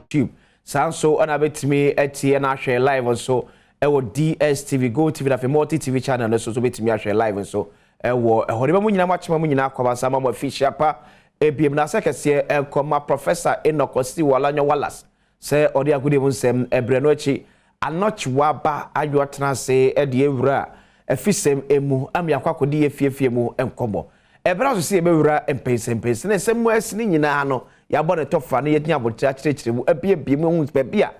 YouTube. Saa nso ɛna bɛtumi atie na ahwɛ live nso ɛwɔ DSTV, GoTV na afei Multi TV channel no so so bɛtumi ahwɛ live nso ɛwɔ ɛhɔ. De bɛ mu nyinaa mo akyema mu nyinaa akɔba nsa ma mo afihyia pa ebiem na asɛ kɛseɛ ɛnkɔma Professor Enoch Osi Walanyo Wallace sɛ ɔde agodie mu nsɛm ɛbrɛ no akyi anɔkyewa ba adwo atena ase ɛde ewura afisɛm emu ama akɔ akɔdi yɛ fiefie mu nkɔmmɔ. Ɛbrɛ so sɛ yɛbɛwura mpɛnsɛmpɛnsɛ ne nsɛm mu asi ne nyinaa no, yɛabɔ ne tɔfa ne yɛgyina abotire akyerɛkyerɛ mu abiebie mu ehu baabi a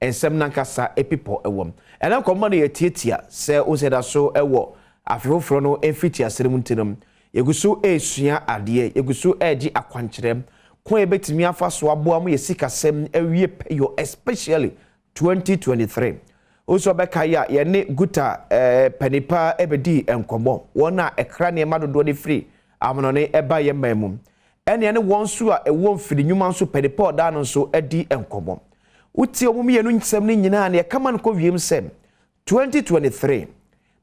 nsɛm nankasa epipɔ ɛwɔ mu. Ɛnɛ nkɔmmɔ no yɛtiatia sɛ wosɛ da so ɛwɔ afe foforɔ no mfiti asere mu nti no, yɛgu so esua adeɛ, yɛgu so ɛregye akwankyerɛ kwan yɛbɛtumi afa so aboa mu yɛ sikasɛm awie pɛyɔ, especially 2023. Wosɔ bɛka yi a, yɛne Guta panipa ɛbɛdi nkɔmmɔ, wɔn a ɛkra nneɛma dodoɔ de firi amanɔne ɛba yɛn man mu, ɛne ɛne wɔn nso a ɛwɔ mfiri nnwuma nso panipa ɔda no nso adi nkɔmmɔ. Wotie wɔn mmienu nsɛm no nyinaa ne ɛkama no kɔ wiem sɛ 2023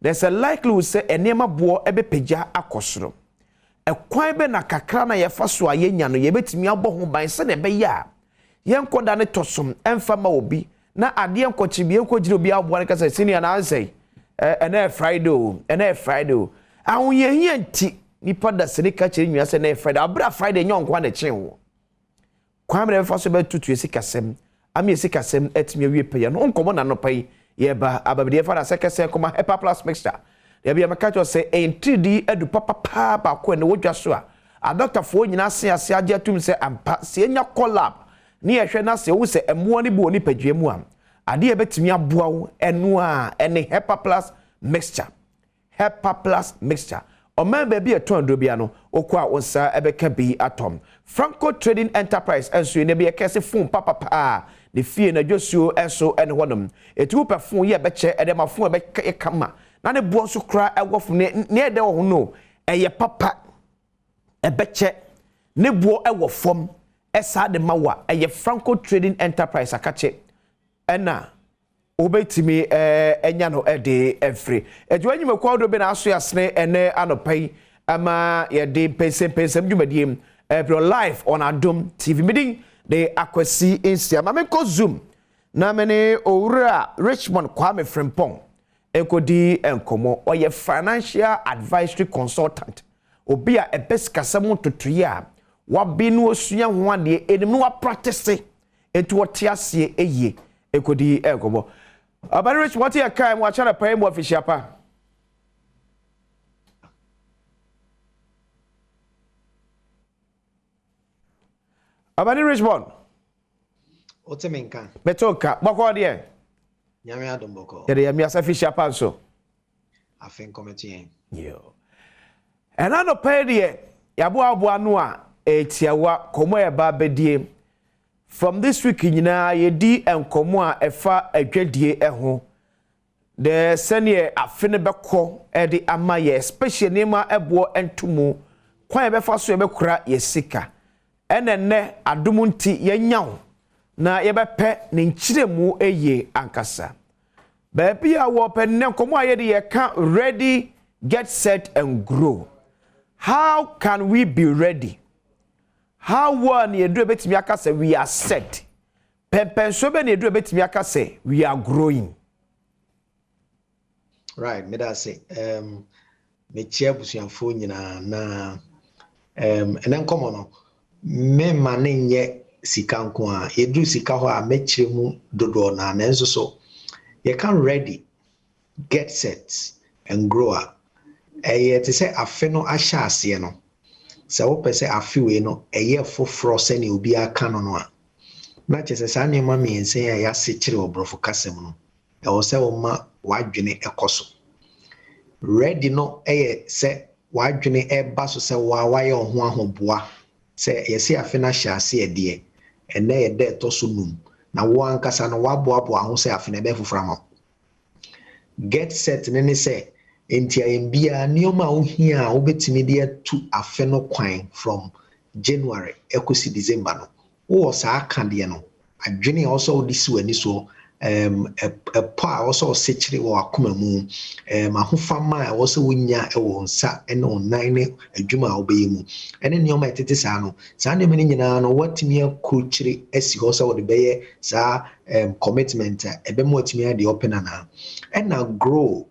there's a likelihood sɛ nneɛma boɔ ɛbɛpagya akɔ soro. Ɛkwan bɛ na kakra na yɛfa so a yɛnya no yɛbɛtumi abɔ ho ban sɛdeɛ ɛbɛyɛ a yɛnkɔda ne tɔsom ɛmfa ma obi na adeɛ nkɔkye bi yɛnkɔgyina obi aboa no kasa senior na ansɛe ɛnɛ yɛ Friday o, ɛnɛ yɛ Friday o. Ahohiahia nti nipa da sene ka kyerɛ nua sɛ ɛnɛ yɛ Friday abere a Friday nyɛ ɔnko a na ɛkyɛn wɔ kwan mmerɛ bɛfa so bɛtutu esi kasɛm ama esi kasɛm atumi awie pɛyɛ no. Nkɔmɔ na anɔpa yi yɛba ababideɛ fa na sɛ kɛsɛ nkɔmɔ Hepa Plus mixture deɛ mɛka kyerɛ sɛ ɛyɛ adu papapaa baako a ɛna wɔdwa so a adɔktafoɔ nyinaa se ase agye atum sɛ ampa sɛ enya collab ne yɛhwɛ na sɛ wohu sɛ mmoa no bi wɔ nipadua mu a, adeɛ a ɛbɛtumi aboa wo ɛno a ɛne Hepa Plus mixture. Hepa Plus mixture, ɔman baabi a ɛtɔn aduro bia no, wokɔ a wo nsa ɛbɛka bi atɔm. Franco Trading Enterprise nso ne bi ɛkɛse phone papapaa ne fie na dwosuo nso ɛne hɔnom ɛti wopɛ phone yɛ ɛbɛkyɛ ɛde ma phone ɛbɛyɛ kama na ne boɔ nso koraa ɛwɔ fam ne ne ɛdɛ wɔ ho no ɛyɛ papa, ɛbɛkyɛ, ne boɔ ɛwɔ fam ɛsaa de ma wa. Ɛyɛ Franco Trading Enterprise akakye ɛna wobɛtumi ɛnya no ɛde ɛfiri ɛdwa enyim kɔ ahodoɔ bi na aso asene. Ɛnɛ anɔpa yi ama yɛde mpɛnsɛmpɛnsɛm dwumadie mu ɛbrɛ live on Adom TV. Meeting de Akwasi Nsia maame nkɔ Zoom na me ne Owura Richmond Kwame Frimpong nkɔdi nkɔmmɔ. Ɔyɛ financial advisory consultant, obi a ɛbɛ sikasɛm ntotoeɛ a wabi no osua ho adeɛ enim no wapractice, nti wɔte aseɛ eyie. Nkɔdi nkɔmmɔ. Ɔbɛn Richmond, wɔte yɛ kaa mu akyɛ na pɛn mu afihyia pa. Ɔbɛn Richmond. Wote me nka? Mɛtɔ nka bɔkɔ deɛ. Nyame adom, bɔkɔ. Yɛde yɛ mmiasa fihyia pa nso. Afe nkɔmɛto yɛn. Yo. Ɛna nɔpɛ yi deɛ yɛaboaboa no a ɛtiawa kɔmmɔ a yɛba abɛdie from this week nyinaa, yɛdi nkɔmmɔ a ɛfa adwadie ho de sɛneɛ afe no bɛkɔ ɛde ama yɛ, especially nneɛma ɛboɔ ntomu, kwan yɛbɛfa so yɛbɛkora yɛ sika. Ɛna nnɛ adom nti yɛnya wo na yɛbɛpɛ ne nkyerɛmu yie ankasa. Baabi a wɔpɛ nnɛ nkɔmmɔ a yɛde yɛka ready, get set and grow. How can we be ready? How well na yɛduru bɛtumi aka sɛ we are set? Pɛmpɛnsoɔ bɛ na yɛduru bɛtumi aka sɛ we are growing? Right, meda ase. Mekyia abusuafoɔ nyinaa na ɛnɛ nkɔmmɔ no mema ne nyɛ sika nko a yɛduru sika hɔ a mɛkyerɛ mu dodoɔ na nanso so yɛka ready, get set and grow a, ɛyɛ te sɛ afe no ahyɛ aseɛ no, sɛ wopɛ sɛ afe wei no ɛyɛ foforɔ sɛnea obiara ka no a, na kyerɛ sɛ saa nneɛma mmiɛnsa yi a yɛase kyerɛ wɔ borɔfo kasa mu no, ɛwɔ sɛ woma w'adwene ɛkɔ so. Ready no ɛyɛ sɛ w'adwene ɛba so sɛ waa wayɛ wo ho ahoboa sɛ yɛsi afe no ahyɛ aseɛ deɛ, ɛnɛ yɛ dɛ ɛtɔ so 5 na wo ankasa no waboaboa ho sɛ afe no ɛbɛyɛ foforɔ ama wo. Get set ne sɛ nti ayɛn biara nneɛma a wohia a wobɛtumi de atu afe no kwan from January ɛkɔsi December no, wowɔ saa akadeɛ no, adwene a ɔsɛ wode si w'ani soɔ. Ɛpɔ a ɛwɔ sɛ ɔsekyere wɔ w'akoma mu, ahofama a ɛwɔ sɛ wonya wɔ wo nsa ne wo nan ne adwuma a wobɛyɛ mu, ɛne nneɛma a ɛtete saa no, saa nneɛma no nyinaa no, woatumi akrokyire asi hɔ sɛ wode bɛyɛ saa commitment a ɛbɛma watumi ayɛ deɛ ɔpɛ no anaa? Ɛna grow,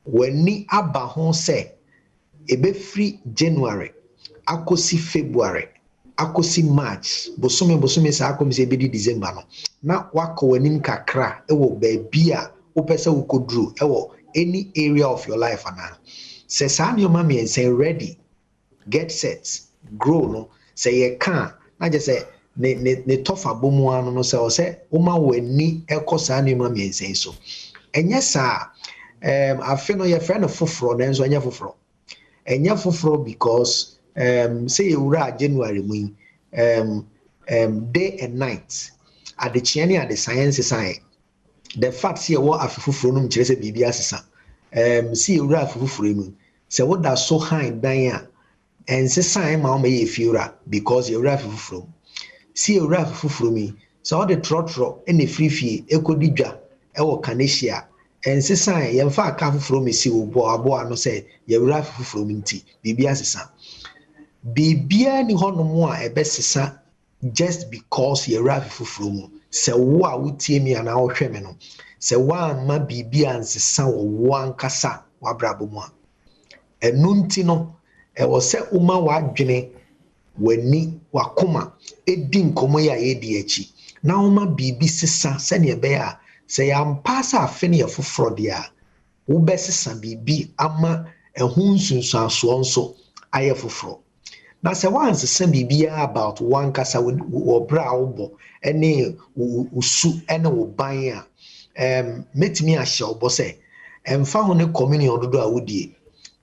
w'ani aba ho sɛ ɛbɛfiri January akɔsi February akɔsi March, bosome bosome saa akɔm sɛ ɛbɛdi December no, na wakɔ w'anim kakra wɔ baabi a wopɛ sɛ wokɔduru wɔ any area of your life anaa? Sɛ saa nneɛma mmiɛnsa, ready, get set, grow no, sɛ yɛka a, na kyerɛ sɛ ne tɔfa bɔ mu ano no sɛ ɔsɛ woma w'ani kɔ saa nneɛma mmiɛnsa yi so. Ɛnyɛ saa, afe no yɛfrɛ no foforɔ, nanso ɛnyɛ foforɔ. Ɛnyɛ foforɔ because sɛ yɛwura January mu yi, day and night, adekyeɛ ne adesaeɛ nsesaeɛ. The fact sɛ yɛwɔ afe foforɔ no mu kyerɛ sɛ biribi asesa. Sɛ yɛwura afe foforɔ mu, sɛ woda so han dan a, ɛnsesan ma wɔma yɛ efiewura because yɛwura afe foforɔ mu. Sɛ yɛwura afe foforɔ mu yi, sɛ wɔde trɔtrɔ ɛna efiri fie ekɔdi dwa ɛwɔ Kaneshie, ɛnsesan yɛmfa aka foforɔ mu si wɔ bɔ aboa ano sɛ yɛwura afe foforɔ mu nti biribi asesa. Biribiara ni hɔnom a ɛbɛsesa just because yɛwura afe foforɔ mu. Sɛ wo a wotie mi anaa wohwɛ me no, sɛ woamma biribi ansesa wɔ wo ankasa w'abrabɔ mu a, ɛno nti no, ɛwɔ sɛ woma w'adwene, w'ani, w'akoma edi nkɔmmɔ yi a yɛdi akyi na woma biribi sesa, sɛnea ɛbɛyɛ a sɛ yɛampa sɛ afe no yɛ foforɔ deɛ a, wobɛsesa biribi ama ɛho nsunsuansoɔ nso ayɛ foforɔ. Na sɛ woansesa biribiara about wankasa wɔ berɛ a wobɔ ne wo su ne wo ban a, mɛtumi ahyɛ wo bɔ sɛ ɛmfa ho ne communion dodoɔ a wodie,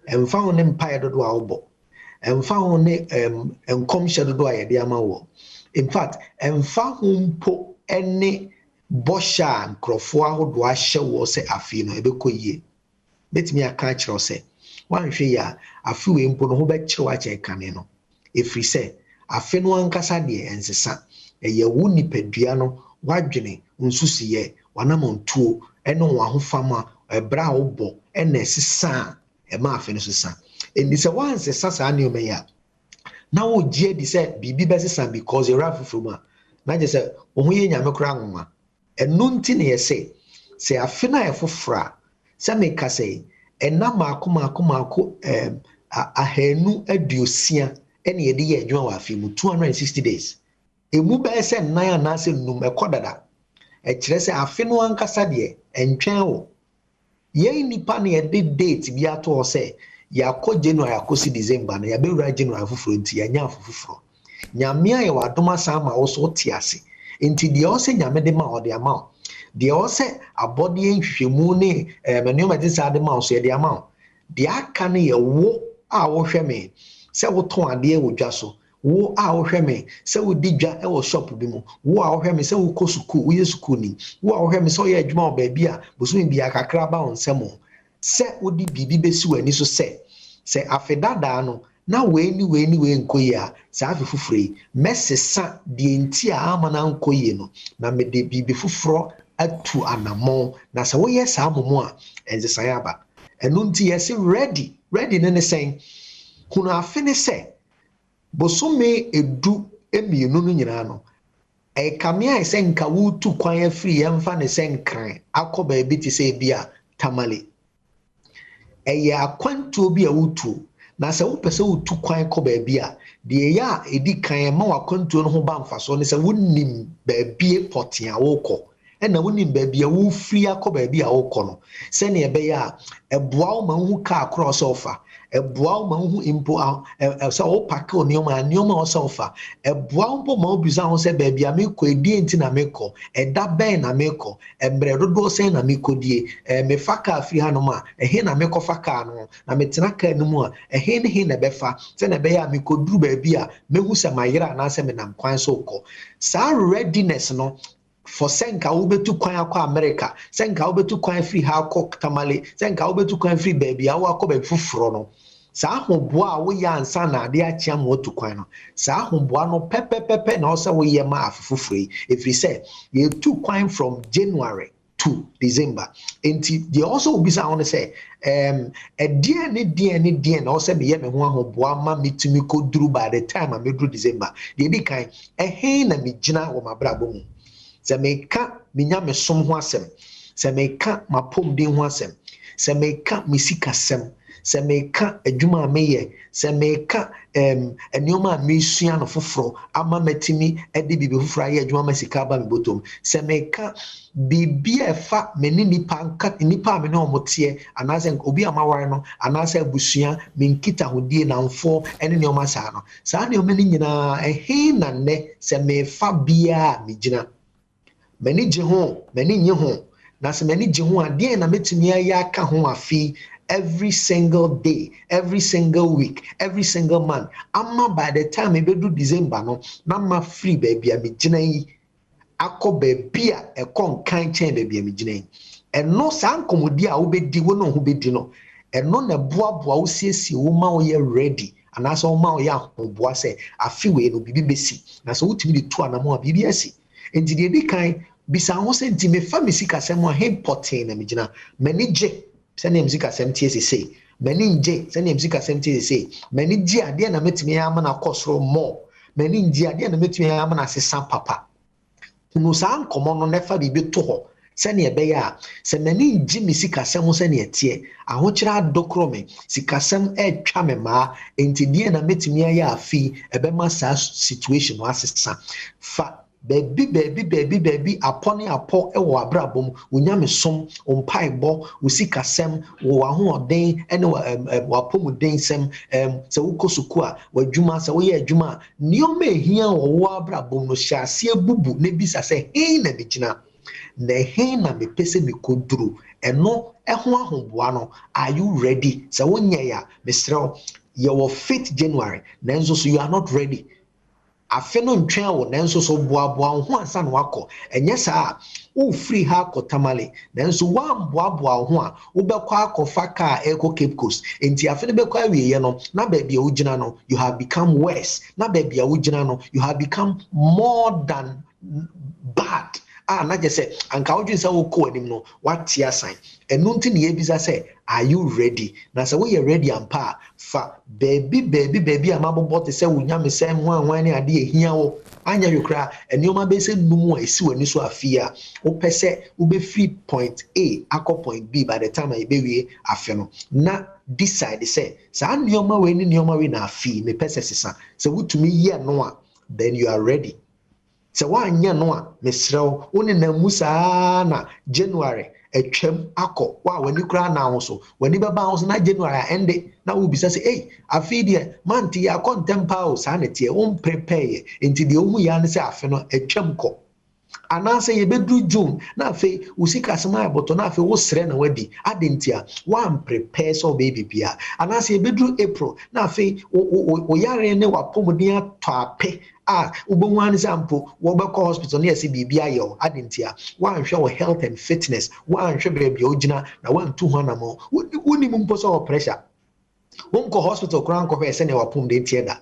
ɛmfa ho ne mpaeɛ dodoɔ a wobɔ, ɛmfa ho ne nkɔmhyɛ dodoɔ a yɛde ama wɔ, in fact, ɛmfa ho mpo ne bɔhyɛ a nkurɔfoɔ ahodoɔ ahyɛ wɔ sɛ afei no ɛbɛkɔ yie, mɛtumi aka akyerɛ wo sɛ woanhwɛ yi a, afe wei mpo no ho bɛkyerɛw akyɛn kane no, ɛfiri sɛ afe no ankasa deɛ ɛnsesa. Ɛyɛ wo nipadua no, w'adwene, nsusuyɛ, w'anammɔntuo ɛne wɔn ahofama, ɛbrɛ a wobɔ ɛna ɛsesa a ɛma afe no sesa. Ɛnti sɛ woansesa saa nneɛma yi a, na wogye adi sɛ biribi bɛsesa because yɛwura foforɔ mu a, na kyerɛ sɛ wo ho yɛ Nyame koraa nwoma. Ɛno nti na yɛsɛ sɛ afe no ayɛ foforɔ a, sɛ meka sɛ ɛna maako maako maako 260 ɛna yɛde yɛ adwuma wɔ afe mu, 260 days, emu bɛyɛ sɛ nnan anaasɛ num ɛkɔ dada. Ɛkyerɛ sɛ afe no ankasa deɛ ɛntwɛn wɔ yɛn nipa na yɛde date bi ato hɔ sɛ yɛakɔ January akɔsi December no, yɛabɛwura January foforɔ nti yɛanya afo foforɔ. Nyame ayɛ w'adom asan ama wo so wote ase nti, deɛ ɔsɛ Nyame de ma ɔde ama wo, deɛ ɔsɛ abɔdeɛ nhwehwɛmu ne nneɛma ɛte saa de ma wo so yɛde ama wo. Deɛ aka no yɛ wo a wohwɛ me, sɛ wotɔn adeɛ wɔ dwa so, wo a wohwɛ me sɛ wodi dwa wɔ shop bi mu, wo a wohwɛ me sɛ wokɔ sukuu, woyɛ sukuuni, wo a wohwɛ me sɛ woyɛ adwuma wɔ baabi a bosome biara kakra ba wo nsam o, sɛ wode biribi bɛsi w'ani so sɛ afe dadaa no na wei ne wei ne wei nkɔ yie a, saa afe foforɔ yi mɛsesa deɛ nti a ama no ankɔ yie no na mede biribi foforɔ atu anammɔn. Na sɛ woyɛ saa momo a, ɛnsesan aba. Ɛno nti yɛse ready. Ready ne sɛn? Hunu afe ne sɛ bosome 12 no nyinaa no, ɛkame ayɛ sɛ nka wotu kwan afiri, yɛmfa ne sɛ Nkran akɔ baabi te sɛ ebi a Tamale. Ɛyɛ akwantuo bi a wotuo. Na sɛ wopɛ sɛ wotu kwan kɔ baabi a, deɛ ɛyɛ a ɛdi kan ɛma w'akwantuo no ho ba mfasoɔ ne sɛ wonim baabi pɔtee a wokɔ, ɛna wonim baabi a wofiri akɔ baabi a wokɔ no, sɛnea ɛbɛyɛ a ɛboa wo ma wohu kaa korɔ sɛ wofa, ɛboa wo ma wohu mpo sɛ wopack wo nneɛma a, nneɛma a wɔsɛ wofa, ɛboa wo mpo ma wobisa ho sɛ baabi a mekɔ, ɛdeɛ nti na mekɔ, ɛda bɛn na mekɔ, mmerɛ dodoɔ sɛn na mekɔdie, mefa kaa firi hanom a, ɛhe na mekɔfa kaa no, na metena kaa no mu a, ɛhe ne he na ɛbɛfa, sɛnea ɛbɛyɛ a mekɔduru baabi a mehu sɛ mayera anaasɛ menam kwan so kɔ. Saa readiness no for sɛ nka wobɛtu kwan akɔ America, sɛ nka wobɛtu kwan firi ha akɔ Tamale, sɛ nka wobɛtu kwan firi baabi a wowɔ akɔ baabi foforɔ no. Saa ahoboa a woyɛ ansa na ade akye ama watu kwan no, saa ahoboa no pɛpɛpɛpɛ na ɔsɛ woyɛ ma afe foforɔ yi, ɛfiri sɛ yɛtu kwan from January to December. Nti deɛ ɔsɛ obisa ho no sɛ, ɛdeɛn ne deɛn ne deɛn na ɔsɛ meyɛ me ho ahoboa ma metumi kɔduru by the time a meduru December? Deɛ di kan, ɛhe na megyina wɔ m'abrabɔ mu? Sɛ meka me nyamesom ho asɛm, sɛ meka m'apɔmuden ho asɛm, sɛ meka me sikasɛm, sɛ meka adwuma a meyɛ, sɛ meka nneɛma a mesua no foforɔ ama matumi de biribi foforɔ ayɛ adwuma ma sika aba me bɔtɔm, sɛ meka biribi a ɛfa me ne nipa nka, nipa a me ne wɔn teɛ, anaasɛ obi a maware no, anaasɛ abusua, me nkitahodie, namfoɔ ne nneɛma saa no, saa nneɛma no nyinaa, ɛhe na nnɛ sɛ mefa biara a megyina? M'ani gye ho, m'ani nye ho. Na sɛ m'ani gye ho a, deɛn na mɛtumi ayɛ aka ho afi every single day, every single week, every single month, ama by the time ebedu December no, na ma firi baabi a megyina yi akɔ baabi a ɛkɔ nkan kyɛn baabi a megyina yi? Ɛno saa nkɔmmɔdi a wobɛdi, wo ne wo ho bɛdi no, ɛno na ɛboaboa wo, siesie wo ma woyɛ ready, anaasɛ wo ma woyɛ ahoboa sɛ afe wei no biribi bɛsi. Na sɛ wotumi de tu anamo a, biribi asi. Nti deɛ ɛdi kan, bisa ho sɛ, nti mefa me sikasɛm a, he pɔtee na megyina? M'ani gye sɛnea me sikasɛm tie sesei? M'ani ngye sɛnea me sikasɛm tie sesei? M'ani gye adeɛ na mɛtumi ama no akɔ soro more? M'ani ngye adeɛ na mɛtumi ama no asesa papa? Hunu saa nkɔmmɔ no na fa biribi to hɔ sɛnea ɛbɛyɛ a sɛ m'ani ngye me sikasɛm ho sɛnea ɛteɛ, ahokyerɛ adokoro me, sikasɛm ɛretwa me maa, nti deɛ na mɛtumi ayɛ afi ɛbɛma saa situation no asesa? Fa baabi baabi baabi baabi, apɔ ne apɔ wɔ abrabɔ mu, wo nyamesom, wo mpaebɔ, wo sikasɛm, wo ahoɔden ne w'apɔmuden sɛm, sɛ wokɔ sukuu a, w'adwuma, sɛ woyɛ adwuma a, nneɛma ehia wɔ wo abrabɔ mu no, hyɛ aseɛ bubu na bisa sɛ, he na megyina na he na mepɛ sɛ mekɔduru? Ɛno ɛho ahoboa no, are you ready? Sɛ wonyɛ a, mesrɛ wo, yɛwɔ 5th January nanso so you are not ready. Afe no ntwɛn wo, nanso so boaboa wo ho ansa na wakɔ. Ɛnyɛ saa a, wofiri ha akɔ Tamale, nanso woamboaboa wo ho a, wobɛkɔ akɔfa kaa ɛrekɔ Cape Coast. Nti afe no bɛkɔ awieeɛ no, na baabi a wogyina no, you have become worse, na baabi a wogyina no, you have become more than bad, a na kyerɛ sɛ anka wodwene sɛ wokɔ anim no, wate asan. Ɛno nti ne yɛbisa sɛ, are you ready? Na sɛ woyɛ ready ampa a, fa baabi baabi baabi a mabobɔ te sɛ wo nyamesɛm ho ahwan ne adeɛ ehia wo anyɛ hwɛ koraa, nneɛma bɛyɛ sɛ num a esi w'ani so afe a wopɛ sɛ wobɛfiri point A akɔ point B by the time a yɛbɛwie afe no, na decide sɛ saa nneɛma wei ne nneɛma wei na afe mepɛ sɛ sesa. Sɛ wotumi yɛ no a, then you are ready. Sɛ woanyɛ no a, mesrɛ wo, wo nenam mu saa na January atwam akɔ, wo a w'ani koraa na ho so, w'ani bɛba ho so na January a ɛnde na wobisa sɛ, ei, afei deɛ mante yɛ akɔ ntɛm paa o. Saa na ɛteɛ, womprepare. Nti deɛ wohu yɛ ne sɛ afe no atwam kɔ, anaasɛ yɛbɛduru June na afei wo sikasɛm ayɛ bɔtɔ, na afei wosrɛ na wadi ade. Nti a woamprepare sɛ wobɛyɛ biribiara, anaasɛ yɛbɛduru April na afei wo yare ne w'apɔmuden atɔ apɛ a, wobɛhu ane sɛ mpo wɔbɛkɔ hospital ne yɛsɛ biribi ayɛ wo ade. Nti a woanhwɛ wo health and fitness, woanhwɛ baabi a wogyina na woantu ho anammɔ. Wonim mpo sɛ wɔ pressure, wonkɔ hospital koraa nkɔhwɛ sɛnea w'apɔmuden teɛ da,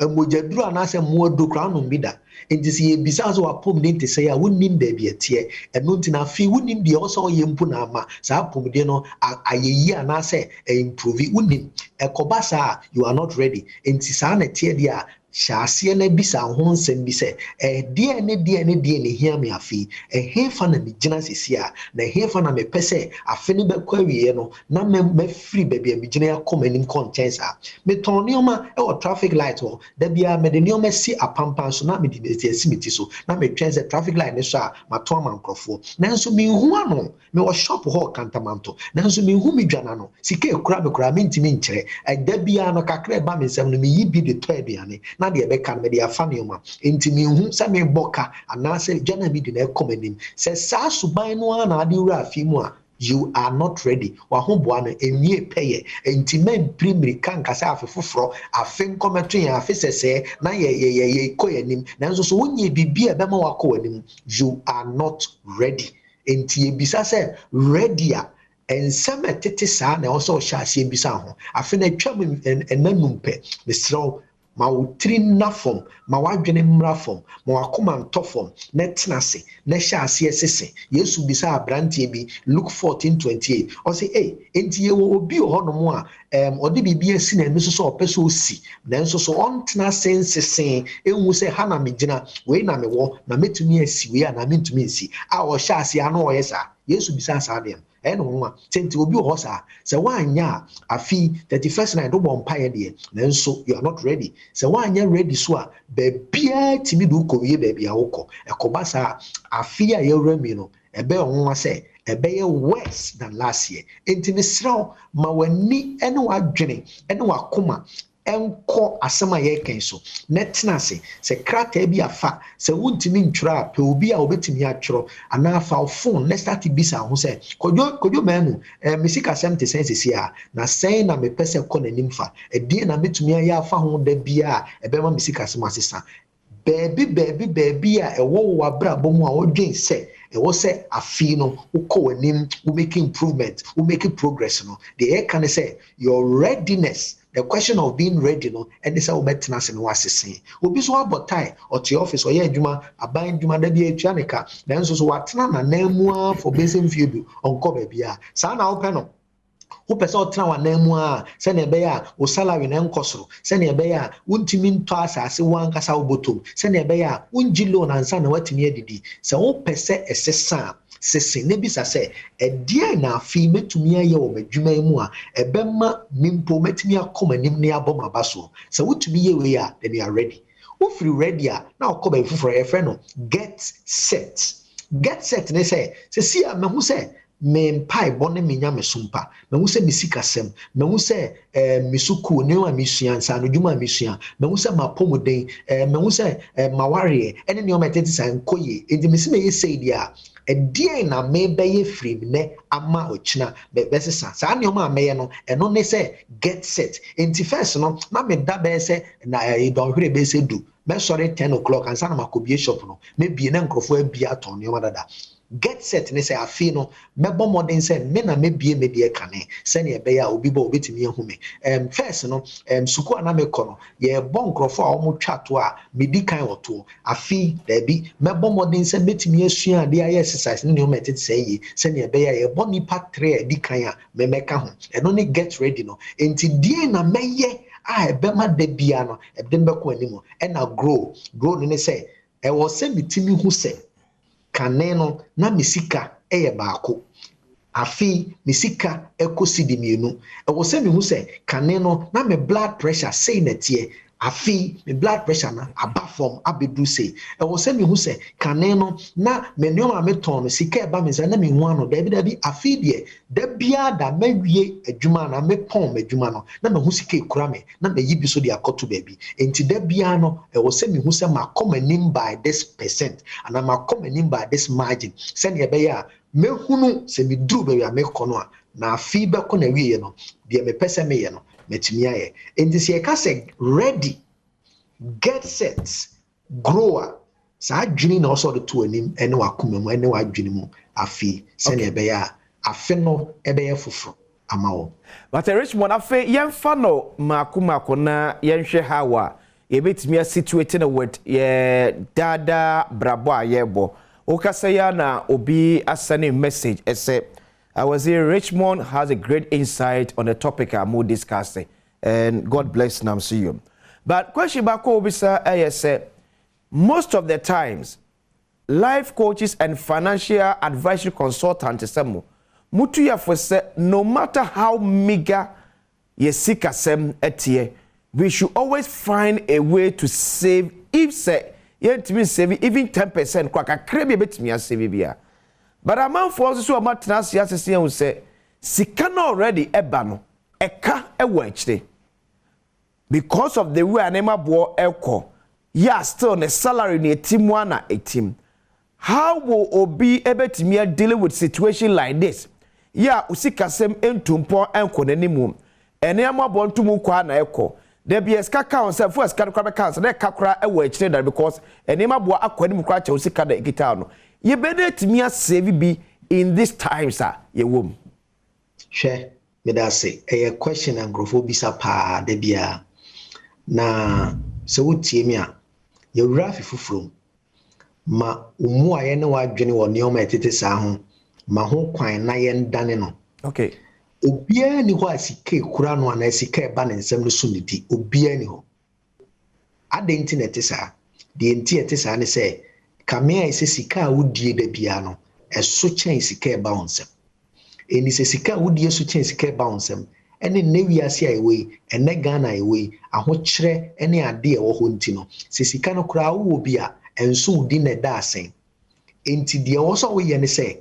mogyaduro anaasɛ mmoaduro koraa nom bi da. Nti sɛ yɛbisa sɛ w'apɔmuden te sɛ a, wonnim baabi ɛteɛ. Ɛno nti na afei wonnim deɛ ɔsɛ ɔyɛ mpo na ama saa apɔmuden no ayɛ yie anaasɛ improve, wonnim. Ɛkɔba saa, you are not ready. Nti saa na ɛteɛ deɛ a, hyɛ aseɛ na bisa ho nsɛm bi sɛ, ɛdeɛ ne deɛ ne deɛ ne hia me afei? Ɛhe fa na megyina sisi a, na ɛhe fa na mepɛ sɛ afe no bɛkɔ awieɛ no na mɛfiri baabi a megyina akɔ m'anim kɔ nkyɛn? Saa metɔn nneɛma ɛwɔ traffic light hɔ da biara, mede nneɛma si apampan so na mede asi me ti so na metwɛn sɛ traffic light ne so a, mato ama nkurɔfoɔ, nanso menhu ano. Mewɔ shop hɔ Kantamanto, nanso menhu me dwa no. Sika ekura me koraa mentumi nkyerɛ. Ɛda biara no, kakra ɛba me nsɛm no, meyi bi de tɔ aduane na deɛ ɛbɛka no mede afa nneɛma. Nti menhu sɛ mebɔ ka anaasɛ dwa na medi na ɛkɔ m'anim. Sɛ saa suban no ara na ade wura afi mu a, you are not ready. Wahoboa no enwie pɛyɛ. Nti mɛmpiri mmirika nkasa afe foforɔ, afe nkɔmɛto yɛn afe sɛsɛɛ na yɛ yɛ yɛ yɛ kɔ yɛn anim, nanso so wonyɛ biribi a ɛbɛma wakɔ w'anim, you are not ready. Nti ebisa sɛ ready a. Nsɛm a ɛtete saa na ɛwɔ sɛ ɔhyɛ aseɛ bisa ho. Afei na atwam ɛna num pɛ. Mesrɛ wo, ma wo tiri nna fam, ma w'adwene mmra fam, ma w'akoma ntɔ fam, na tena ase, na hyɛ aseɛ sese. Yesu bisa aberanteɛ bi, Luke 14:28, ɔse, "Ei, enti yɛwɔ obi wɔ hɔnom a ɔde biribi asi n'ani so sɛ ɔpɛ sɛ ɔsi, nanso so ɔntena ase nsese ehu sɛ ha na megyina, wei na mewɔ, na mɛtumi asi wei anaa mentumi nsi?" A ɔhyɛ aseɛ ano ɔyɛ saa. Yesu bisa saa deɛ no, ɛyɛ no nwanwa sɛ nti obi wɔ hɔ saa. Sɛ woanyɛ a, afi 31st night wobɔ mpaeɛ deɛ, nanso you are not ready. Sɛ woanyɛ ready so a, baabiara tumi de wokɔwie baabi a wokɔ. Ɛkɔba saa, afi a yɛwura mi no, ɛbɛyɛ nwanwa sɛ ɛbɛyɛ worse than last year. Nti mesrɛ wo, ma w'ani ne w'adwene ne w'akoma ɛnkɔ asɛm a yɛreka so na tena ase. Sɛ krataa bi afa sɛ wontumi ntwerɛ a, pɛ obi a wobɛtumi atwerɛ anaa fa wo phone na start bisa ho sɛ, "Kwadwo, Kwadwo Manu, me sikasɛm te sɛn sisi a, na sɛn na mepɛ sɛ kɔ n'anim fa? Ɛdeɛn na mɛtumi ayɛ afa ho da bia a ɛbɛma me sikasɛm asesa?" Baabi baabi baabi a ɛwɔ wɔ abrabɔ mu a wɔdwen sɛ ɛwɔ sɛ afei no wokɔ w'anim, wo make improvement, wo make progress no, deɛ yɛka ne sɛ your readiness, the question of being ready no, ɛne sɛ wobɛtena ase no wasese. Obi so abɔ tie, ɔte office, ɔyɛ adwuma, aban adwuma, da bi atua ne ka, nanso so watena n'anan mu ara for bɛsɛ mfie 10, ɔnkɔ baabi a. Saa na wopɛ no? Wopɛ sɛ ɔtena w'anan mu a, sɛnea ɛbɛyɛ a wo salary na ɛnkɔ soro, sɛnea ɛbɛyɛ a wontumi ntɔ asase wo ankasa wobɔtɔm, sɛnea ɛbɛyɛ a wongye loan ansa na woatumi adidi? Sɛ wopɛ sɛ ɛsesa a, sese na bisa sɛ, ɛdeɛn na afei mɛtumi ayɛ wɔ m'adwuma yi mu a ɛbɛma me mpo mɛtumi akɔ m'anim ne abɔ m'aba soɔ? Sɛ wotumi yɛ wei a, then you are ready. Wofiri ready a, na ɔkɔ baabi foforɔ, yɛfrɛ no get set. Get set ne sɛ, sɛsi a mahu sɛ me mpaebɔ ne me nyamesom pa, mahu sɛ me sikasɛm, mahu sɛ me sukuu nneɛma a mesua, nsaanodwuma a mesua, mahu sɛ m'apɔmuden, mahu sɛ m'awareɛ ɛne nneɛma a ɛtete saa nkɔ yie. Nti mesi mɛyɛ sei deɛ a, ɛdeɛn na mebɛyɛ firi nnɛ ama ɔkyena bɛsesa saa nneɛma a mɛyɛ no? Ɛno ne sɛ get set. Nti first no, na meda bɛyɛ sɛ na dɔnhwere bɛyɛ sɛ 10, mɛsɔre 10 o'clock ansa na makɔbie shop no. Mɛbie na nkurɔfoɔ abie atɔn nneɛma dada. Get set ne sɛ afei no mɛbɔ mmɔden sɛ me na mɛbie me deɛ kane, sɛnea ɛbɛyɛ a obi bɔ obɛtumi ahu me. First no, sukuu a na mekɔ no, yɛbɔ nkurɔfoɔ a wɔtwa to a medi kan wɔ toɔ. Afei daabi, mɛbɔ mmɔden sɛ mɛtumi asua adeɛ, ayɛ exercise ne nneɛma ɛtete sɛ yie, sɛnea ɛbɛyɛ a yɛbɔ nipa tere a ɛdi kan a mɛmɛka ho. Ɛno ne get ready no. Nti deɛ na mɛyɛ a ɛbɛma da bia no ɛde mbɛkɔ anim? Ɛna grow. Grow no ne sɛ ɛwɔ sɛ metumi hu sɛ kane no na me sika yɛ baako, afei me sika ɛkɔ sidi 2. Ɛwɔ sɛ mehu sɛ kane no na me blood pressure sei na ɛteɛ, afei me blood pressure no aba fam abɛduru sei. Ɛwɔ sɛ mehu sɛ kane no na me nneɛma a metɔn no, sika ɛba me nsa na mehu ano. Daabi, daabi, afei deɛ da biara da mawie adwuma na mepɔn m'adwuma no na mahu sika ekura me na mayi bi so de akɔto baabi. Nti da biara no ɛwɔ sɛ mehu sɛ makɔ m'anim by this percent anaa makɔ m'anim by this margin, sɛnea ɛbɛyɛ a mehunu sɛ meduru baabi a mekɔ no a, na afei bɛkɔ na wieɛ no, deɛ mepɛ sɛ meyɛ no, mɛtumi ayɛ. Nti sɛ yɛka sɛ ready, get set, grow a, saa adwene na ɔsɛ ɔde to anim ne w'akoma mu ne w'adwene mu afei, sɛnea ɛbɛyɛ a afe no ɛbɛyɛ foforɔ ama wɔ. But Richmond, afei yɛmfa no maako maako na yɛnhwɛ how a yɛbɛtumi asituate no with yɛ daadaa brabɔ a yɛrebɔ. Wokasa yi a na obi asɛne message ɛsɛ I was here. Richmond has a great insight on the topic I'm discussing, and God bless nam see you. But question baako obisa ɛyɛ sɛ, most of the times life coaches and financial advisory consultants sɛ mo mutu yɛfo sɛ no matter how meager yɛ sikasɛm ɛteɛ, we should always find a way to save. If sɛ yɛntumi save even 10% kora, kakra bi ebɛtumi asave bi a. But amanfoɔ nso so a wɔatena ase asese ɛho sɛ sika no already ɛba no, ɛka ɛwɔ akyire because of the way a nneɛma boɔ ɛkɔ. Yeah, still ne salary ne eti mu ana etim. How will obi ebetumi dealing with situation like this? Yeah, osikasɛm ntumpɔ ɛnkɔ n'anim, nneɛma bɔ ntum kɔ a na ɛkɔ dabi ɛsika ka wɔn sɛ fo ɛsika no kora bɛka nsa na ɛka kora ɛwɔ akyire da, because nneɛma boɔ akɔ anim kora kyɛw sika da ekita no, yɛbɛde etumi asave bi in these times a yɛwɔ mu. Hwɛ, meda ase. Ɛyɛ question a nkurɔfoɔ bisa paa da biara. Na sɛ wotie me a, yɛwura afe foforɔ mu. Ma wo mmuaeɛ ne w'adwene wɔ nneɛma a ɛtete saa ho ma ho kwan na yɛndane no. Obiara ni hɔ a sika ekura no anaa sika ɛba ne nsam no so ne di. Obiara ni hɔ. Adɛn nti na ɛte saa? Deɛ nti ɛte saa ne sɛ, kame a ɛsɛ sika a wodie da biara no, ɛso kyɛn sika ɛba wo nsam. Ɛni sɛ sika a wodie so kyɛn sika ɛba wo nsam, ɛne nnɛ wiase a ɛwɔ yi, ɛnɛ Ghana a ɛwɔ yi, ahokyerɛ ne ade a ɛwɔ hɔ nti no, sɛ sika no koraa wowɔ bi a, ɛnso wo di na ɛda asɛn. Nti deɛ ɛwɔ sɛ woyɛ ne sɛ,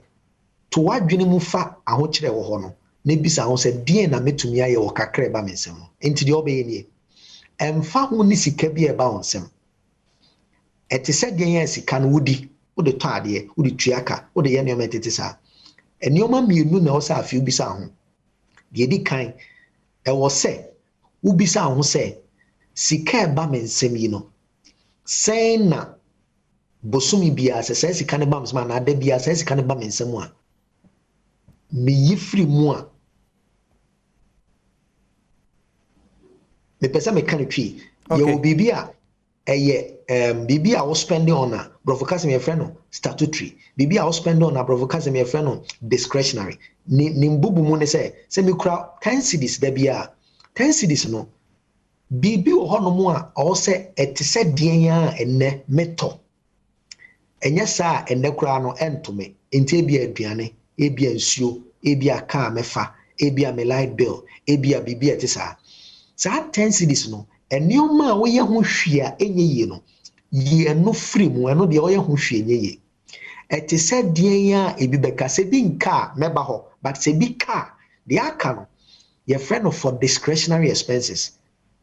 to w'adwene mu fa ahokyerɛ wɔ hɔ no, na bisa ho sɛ, deɛn na mɛtumi ayɛ wɔ kakra ɛba me nsam no? Nti deɛ ɔbɛyɛ nie, ɛmfa ho ne sika bi a ɛba wo nsam. Ɛte sɛ deɛ yɛn sika no wodi, wode tɔ adeɛ, wode tua ka, wode yɛ nneɛma ɛtete saa. Nneɛma mmienu na ɛwɔ sɛ afei wobisa ho. Deɛ ɛdi kan, ɛwɔ sɛ wobisa ho sɛ, sika ɛba me nsam yi no, sɛn na bosome biara sɛ saa sika no ba me nsam anaa da biara saa sika no ba me nsam a, meyi firi mu a, mepɛ sɛ meka no twi. Yɛwɔ biribi a ɛyɛ biribi a wo spending on a borɔfo kasa mu yɛfrɛ no statutory, biribi a wo spending on a borɔfo kasa mu yɛfrɛ no discretionary. Ne mbubu mu ne sɛ mekura 10 cedis da bi a, 10 cedis no, biribi wɔ hɔnom a ɔwɔ sɛ ɛte sɛ deɛn a ɛnɛ metɔ, ɛnyɛ saa a ɛnɛ koraa no ɛntome. Nti ebi aduane, ebi nsuo, ebi a kaa mɛfa, ebi a me light bill, ebi a biribi a ɛte saa. Saa 10 cedis no, nneɛma a woyɛ ho hwee a ɛnyɛ yie no, yi ɛno firi mu. Ɛno deɛ, ɔyɛ ho hwee nyɛ yie. Ɛte sɛ deɛn a ebi bɛka sɛ bi nka a mɛba hɔ, but sɛ bi ka a, deɛ aka no yɛfrɛ no for discretionary expenses.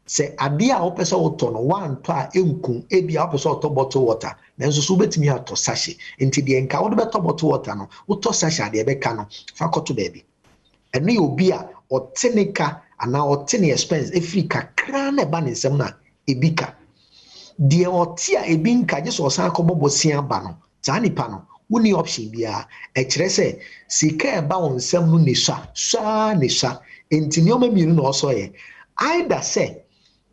Sɛ adeɛ a wopɛ sɛ wotɔ no woantɔ a ɛnkum, ebi a wopɛ sɛ ɔtɔ bottle water, nanso so wobɛtumi atɔ sachet, nti deɛ nka wode bɛtɔ bottle water no, wotɔ sachet a, deɛ ɛbɛka no fa kɔto baabi. Ɛno yɛ obi a ɔte ne ka anaa ɔte ne expense efiri kakra na ɛba ne nsam na ebi ka. Deɛ ɔte a ebi nka, gye sɛ ɔsan akɔbɔ bosia ba no, saa nipa no wonni option biara. Ɛkyerɛ sɛ sika ɛba wɔn nsam no ne sua sua ne sua. Nti nneɛma mmienu na ɔsɔ yɛ: either sɛ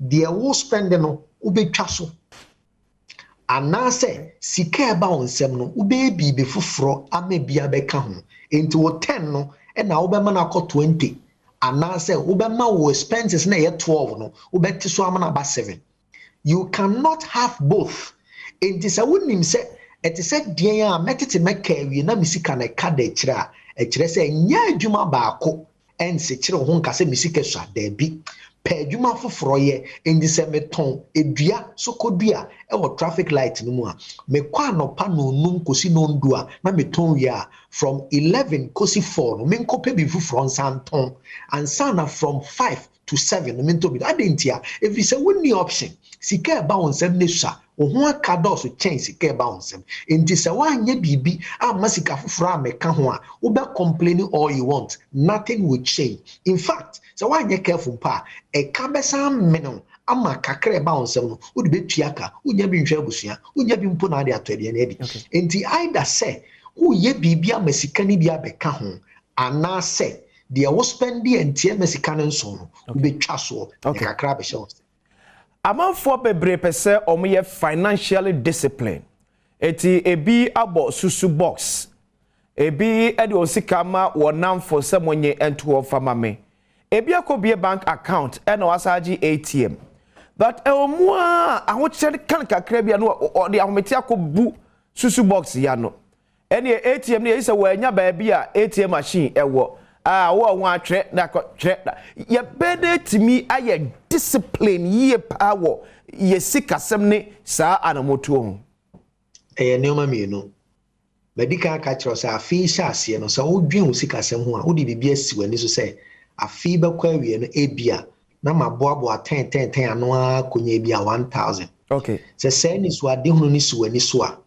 deɛ wo spend no wobɛtwa so, anaasɛ sika ɛba wɔn nsam no wobɛyɛ biribi foforɔ ama bi abɛka ho. Nti wo 10 no ɛna wobɛma no akɔ 20, anaasɛ wobɛma wo expenses na ɛyɛ 12 no, wobɛte so ama no aba 7. You cannot have both. Nti sɛ wonim sɛ ɛte sɛ deɛn a mɛtete mɛka awie na me sika no ɛka da akyire a, ɛkyerɛ sɛ nyɛ adwuma baako ɛnsekyerɛ wo ho nka sɛ me sika sua. Daabi, pɛ adwuma foforɔ yɛ. Nti sɛ metɔn edua sokodua ɛwɔ traffic light no mu a, mekɔ anɔpa 5 kɔsi 10 a na metɔn wie a, from 11 kɔsi 4 no, menkɔpɛ bi foforɔ nsa ntɔn ansa na from 5 to 7 no mentɔ bi. Ade nti a ɛfiri sɛ wonni option. Sika ɛba wo nsam ne sua, wo ho aka dɔɔso kyɛn sika ɛba wo nsam. Nti sɛ woanyɛ biribi amma sika foforɔ a mɛka ho a, wobɛ complain all you want, nothing will change. In fact, sɛ woanyɛ careful mpa a, ɛka bɛsan mene ama kakra ɛba wo nsam no, wode bɛtua ka, wonya bi nhwɛ abusua, wonya bi mpo na ade atɔ aduane adi. Nti either sɛ woyɛ biribi ama sika no bi abɛka ho, anaasɛ deɛ wo spend ntiɛ ma sika no nso no, wobɛtwa soɔ na kakra abɛhyɛ wo. Amanfoɔ bebree pɛ sɛ wɔyɛ financially discipline, eti ebi abɔ susu box, ebi de wɔn sika ma wɔn namfo sɛ wɔnyɛ nto wɔn fa ma me, ebi akɔbie bank account ɛna wasa agye ATM, but ɛwɔ mu a ahokyerɛ kan kakra bi a no ɔde ahomete akɔbu susu box ya no, ɛne ATM no yɛ sɛ wɔanya baabi a ATM machine ɛwɔ a wɔn ho atwerɛ na akɔtwerɛ. Yɛbɛn de tumi ayɛ discipline yie paa wɔ yɛ sikasɛm ne saa anamotuo ho. Ɛyɛ nneɛma mmienu. Madi kan aka kyerɛ sɛ afei hyɛ aseɛ no, sɛ wodwen wo sikasɛm ho a, wode biribi asi w'ani so sɛ afei bɛkɔ awie no, ebia na maboaboa 10 10 10 ano ara akɔnya ebi a 1,000. Sɛ saa anisoadehunu no si w'ani so a,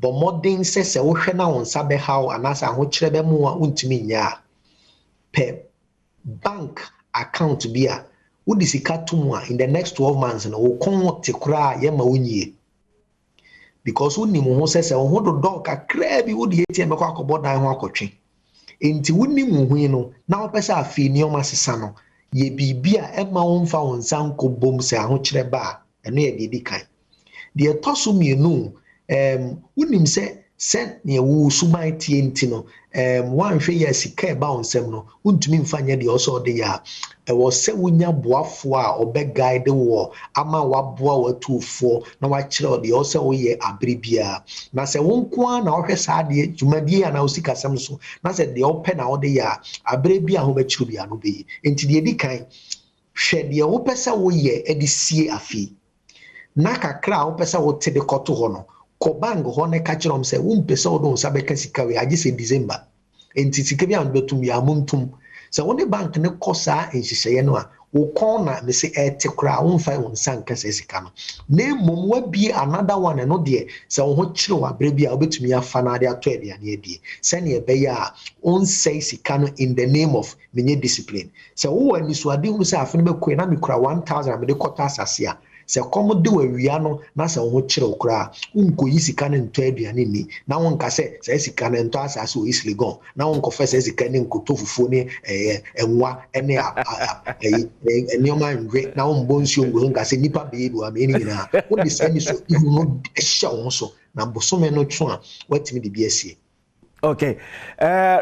bɔ mmɔden sɛ wohwɛ na wo nsa bɛhaw anaasɛ ahokyerɛ bɛmo a wontumi nyɛ a, pɛ bank account bi a wode sika to mu a, in the next 12 months no, wo kɔn te koraa yɛma wo nyie, because wonim wo ho sɛ wo ho dodɔ kakraa bi, wode ATM bɛkɔ akɔbɔ dan ho akɔtwe. Enti wonim wo ho yi no, na wopɛ sɛ afei nneɛma sesa no, yɛ biribi a ɛmma womfa wo nsa nkɔ bom sɛ ahokyerɛ ba a, ɛno yɛ deɛ ɛdi kan. Deɛ ɛtɔ so mmienu, wonim sɛ sɛnea wo suban teɛ nti no, woanhwɛ yie a sika a ɛba wo nsam no, wontumi mfa nyɛ deɛ ɔsɛ ɔde yɛ a, ɛwɔ sɛ wonya boafoɔ a ɔbɛguide wɔ ama waboa w'atuofoɔ na wakyerɛ wo deɛ ɔsɛ woyɛ abere biara. Na sɛ wo nko ara na wohwɛ saa adeɛ dwumadie anaa wo sikasɛm so, na sɛ deɛ wopɛ na wode yɛ a, abere bi a ho bɛkyerɛ biara no wobɛyi. Nti deɛ ɛdi kan, hwɛ deɛ wopɛ sɛ woyɛ de sie afei. Na kakra a wopɛ sɛ wote de kɔto hɔ no, kɔ bank hɔ na ka kyerɛ wɔn sɛ wompɛ sɛ wode wo nsa bɛka sika wei agye sɛ December. Nti sika bi a wode bɛtum yɛ a montom. Sɛ wo ne bank no kɔ saa nhyehyɛeɛ no a, wo kɔn na mese ɛte koraa, womfa wo nsa nka saa sika no. Na mmom woabie another one, ɛno deɛ sɛ wo ho kyerɛ wo aberɛ bi a wobɛtumi afa no ade atɔ aduane adie. Sɛnea ɛbɛyɛ a wonsɛe sika no in the name of menyɛ discipline. Sɛ wowɔ anisoadehu sɛ afe no bɛkɔe na mekura 1000 a mede kɔtɔ asase a, sɛ kɔm de wɔ awia no na sɛ wo ho kyerɛ wo koraa, wonkɔyi sika no ntɔ aduane nni, na wonka sɛ saa sika no ntɔ asase wɔ East Legon, na wonkɔfa saa sika no nkɔtɔ fufuo ne ɛyɛ nwa ne nneɛma nwe, na wombɔ nsuo ngu so nka sɛ nnipa bɛyɛ bi wɔ amee no nyinaa. Wode saa anisoadehu no hyɛ wo ho so, na bosome no two a, woatumi de bi asie. Okay.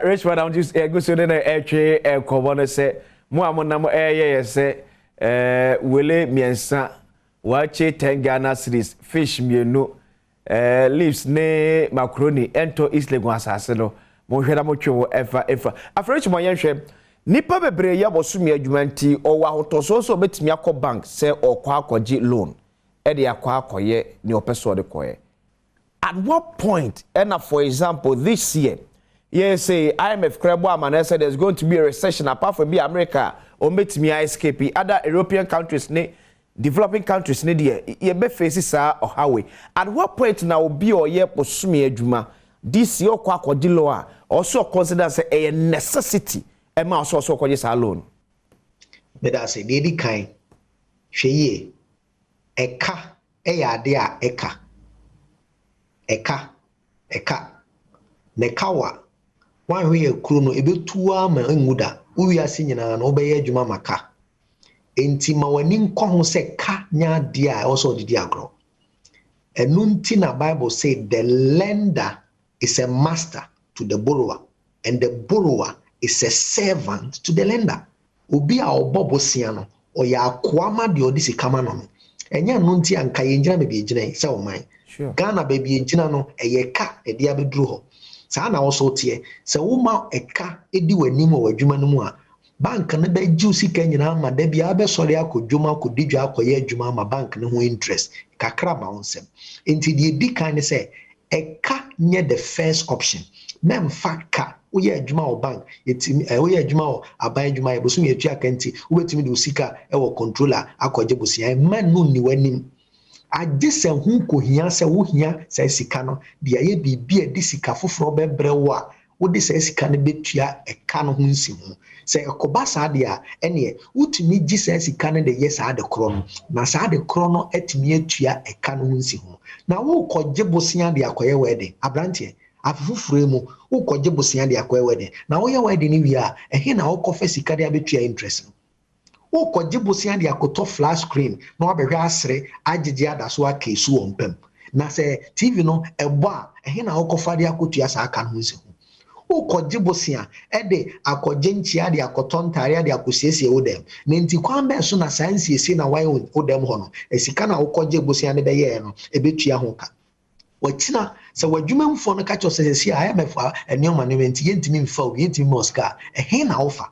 Richmond, I'm just go so na ɛtwe nkɔmmɔ no sɛ mo a monam ɛyɛ yɛ sɛ wele mmiɛnsa, wakye 10 Ghana cedis, fish mmienu, leaves ne macaroni ɛntɔ East Legon asase no. Monhwɛ na motwe wo ɛfa ɛfa. Afei Richmond, yɛnhwɛ nipa bebree yɛ bɔsome adwuma nti ɔwɔ ahotɔsoɔ sɛ ɔbɛtumi akɔ bank sɛ ɔkɔ akɔgye loan ɛde akɔ akɔyɛ nea ɔpɛ sɛ ɔde kɔyɛ. At what point, ɛna for example this year, yɛ say IMF kora bɔ ama na sɛ there's going to be a recession, apart from bi America ɔmbɛtumi escape, other European countries ne developing countries ne deɛ yɛbɛ face saa ɔhawe. At what point na obi a ɔyɛ bosome adwuma this year ɔkɔ akɔgye loan a ɔso consider sɛ ɛyɛ necessity ɛma ɔso ɔkɔgye saa loan? Meda ase. Deɛ ɛdi kan, hwɛ yie, ɛka ɛyɛ ade a ɛka ɛka ɛka na ɛka wa woanhwɛ yɛ kuro no ɛbɛtu ama ngu da. Wo wiase nyinaa no wobɛyɛ adwuma ma ka. Enti ma w'ani nkɔ ho sɛ ka nyɛ adeɛ a ɛwɔ sɛ ɔde di agorɔ. Ɛno nti na Bible say the lender is a master to the borrower and the borrower is a servant to the lender. Obi a ɔbɔ bosea no, ɔyɛ akoa ma deɛ ɔde sika ma no no. Ɛnyɛ no nti anka yɛngyina baabi yɛgyina yi sɛ ɔman Ghana baabi yɛgyina no, ɛyɛ ka ɛde abɛduru hɔ. Saa na wɔso teɛ sɛ woma ɛka di w'anim wɔ w'adwuma no mu a, bank no bɛgye wo sika nyinaa ma da biara bɛsɔre akɔ dwom, akɔdi dwa, akɔyɛ adwuma ama bank no ho interest kakra ma wo nsɛm. Nti deɛ ɛdi kan ne sɛ ɛka nyɛ the first option. Mɛmfa ka. Woyɛ adwuma wɔ bank, yɛtumi woyɛ adwuma wɔ aban adwuma yɛ bosom yɛtua ka, nti wobɛtumi de wo sika ɛwɔ controller akɔgye bosia. Mma no nni w'anim agye sɛ ho kɔhia sɛ wohia saa sika no de ayɛ biribi a de sika foforɔ bɛbrɛ wo a wode saa sika no bɛtua ɛka no ho nsi ho. Sɛ ɛkɔba saa deɛ a, ɛneɛ wotumi gye saa sika no de yɛ saa de korɔ no, na saa de korɔ no atumi atua ɛka no ho nsi ho. Na wokɔgye bosea de akɔyɛ wedding, aberanteɛ, afe foforɔ yi mu wokɔgye bosea de akɔyɛ wedding, na woyɛ wedding no wie a, ɛhe na wokɔfa sika de abɛtua interest no? Wokɔgye bosea de akɔtɔ flat screen na wabɛhwɛ asere agyegye ada so aka esu wɔ mpam, na sɛ TV no ɛbɔ a, ɛhe na wokɔfa de akɔtua saa aka no ho nsi ho? Wokɔgye bosea ɛde akɔgye nkyia de akɔtɔ ntaare de akɔsiesie wo dɛm, na nti kwan bɛɛ so na saa nsiesie na wayɛ wo dɛm hɔ no, esika na wokɔgye bosea de bɛyɛɛ no ɛbɛtua ho ka? Wɔkyina sɛ w'adwumamfoɔ no ka kyerɛ sɛ sɛsi a IMF nneɛma nneɛma nti yɛntumi mfa obi, yɛntumi ma sika a, ɛhe na wofa?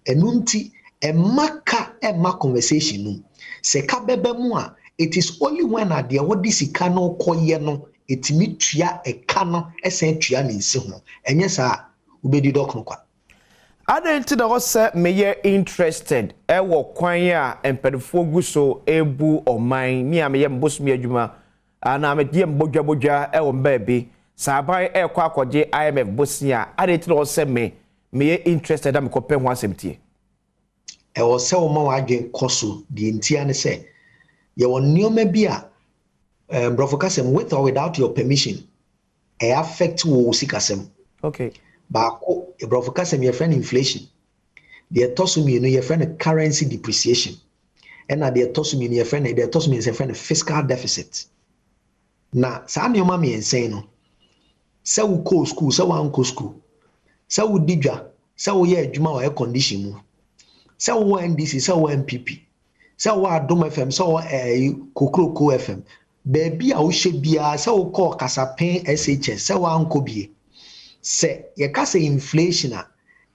Ɛno nti ɛma ka ɛma conversation no mu sɛ ka bɛbɛ mu a, it is only when adeɛ wɔde sika no kɔyɛ no ɛtumi tua ɛka no, ɛsɛn tua ne nsi ho. Ɛnyɛ saa, wobɛdi dɔkono kwa. Adɛn nti na wɔsɛ meyɛ interested ɛwɔ kwan a mpanimfoɔ gu so ebu ɔman mi a meyɛ mbosome adwuma anaa meyɛ mbodwabodwa ɛwɔ mbaabi saa aban ɛrekɔ akɔgye IMF bosia? Adɛn nti na wɔsɛ me meyɛ interested a mekɔpɛ ho asɛm tie? Ɛwɔ sɛ woma w'adwen kɔ so. Deɛ ntia ne sɛ yɛwɔ nneɛma bi a borɔfo kasɛm, with or without your permission, ɛyɛ affect wɔ wo sikasɛm. Baako. Borɔfo kasa mu yɛfrɛ no inflation. Deɛ ɛtɔ so mmienu, yɛfrɛ no currency depreciation. Ɛna deɛ ɛtɔ so mmienu yɛfrɛ no, deɛ ɛtɔ so 3 yɛfrɛ no fiscal deficit. Na saa nneɛma 3 yi no, sɛ wokɔɔ school, sɛ woankɔ school, sɛ wodi dwa, sɛ woyɛ adwuma wɔ air condition mu, sɛ wowɔ NDC, sɛ wowɔ NPP, sɛ wowɔ Adom FM, sɛ wowɔ Kokroko FM, baabi a wohyɛ biara, sɛ wokɔɔ Kasapen SHS, sɛ woankɔ bie, sɛ yɛka sɛ inflation a,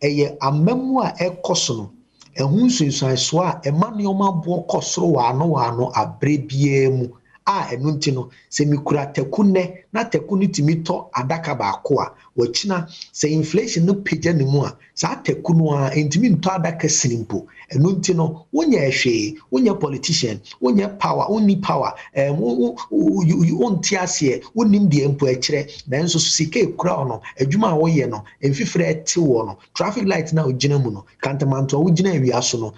ɛyɛ amamu a ɛkɔ so no, ɛho nsunsuansoɔ a ɛma nneɛma boɔ kɔ soro wɔ ano wɔ ano aberɛ biara mu. A ɛno nti no, sɛ mikura taku nnɛ na taku no tumi tɔ adaka baako a, wɔkyina sɛ inflation no pagya ne mu a, saa taku no a ntumi ntɔ adaka sini mpo. Ɛno nti no, wonyɛ hwee, wonyɛ politician, wonyɛ power, wonni power, wonte aseɛ, wonnim deɛ mpo ɛkyerɛ, nanso sika ekura wo no, adwuma a woyɛ no, mfifire ɛte wɔ no, traffic light na ogyina mu no, kantamanto a wogyina awia so no,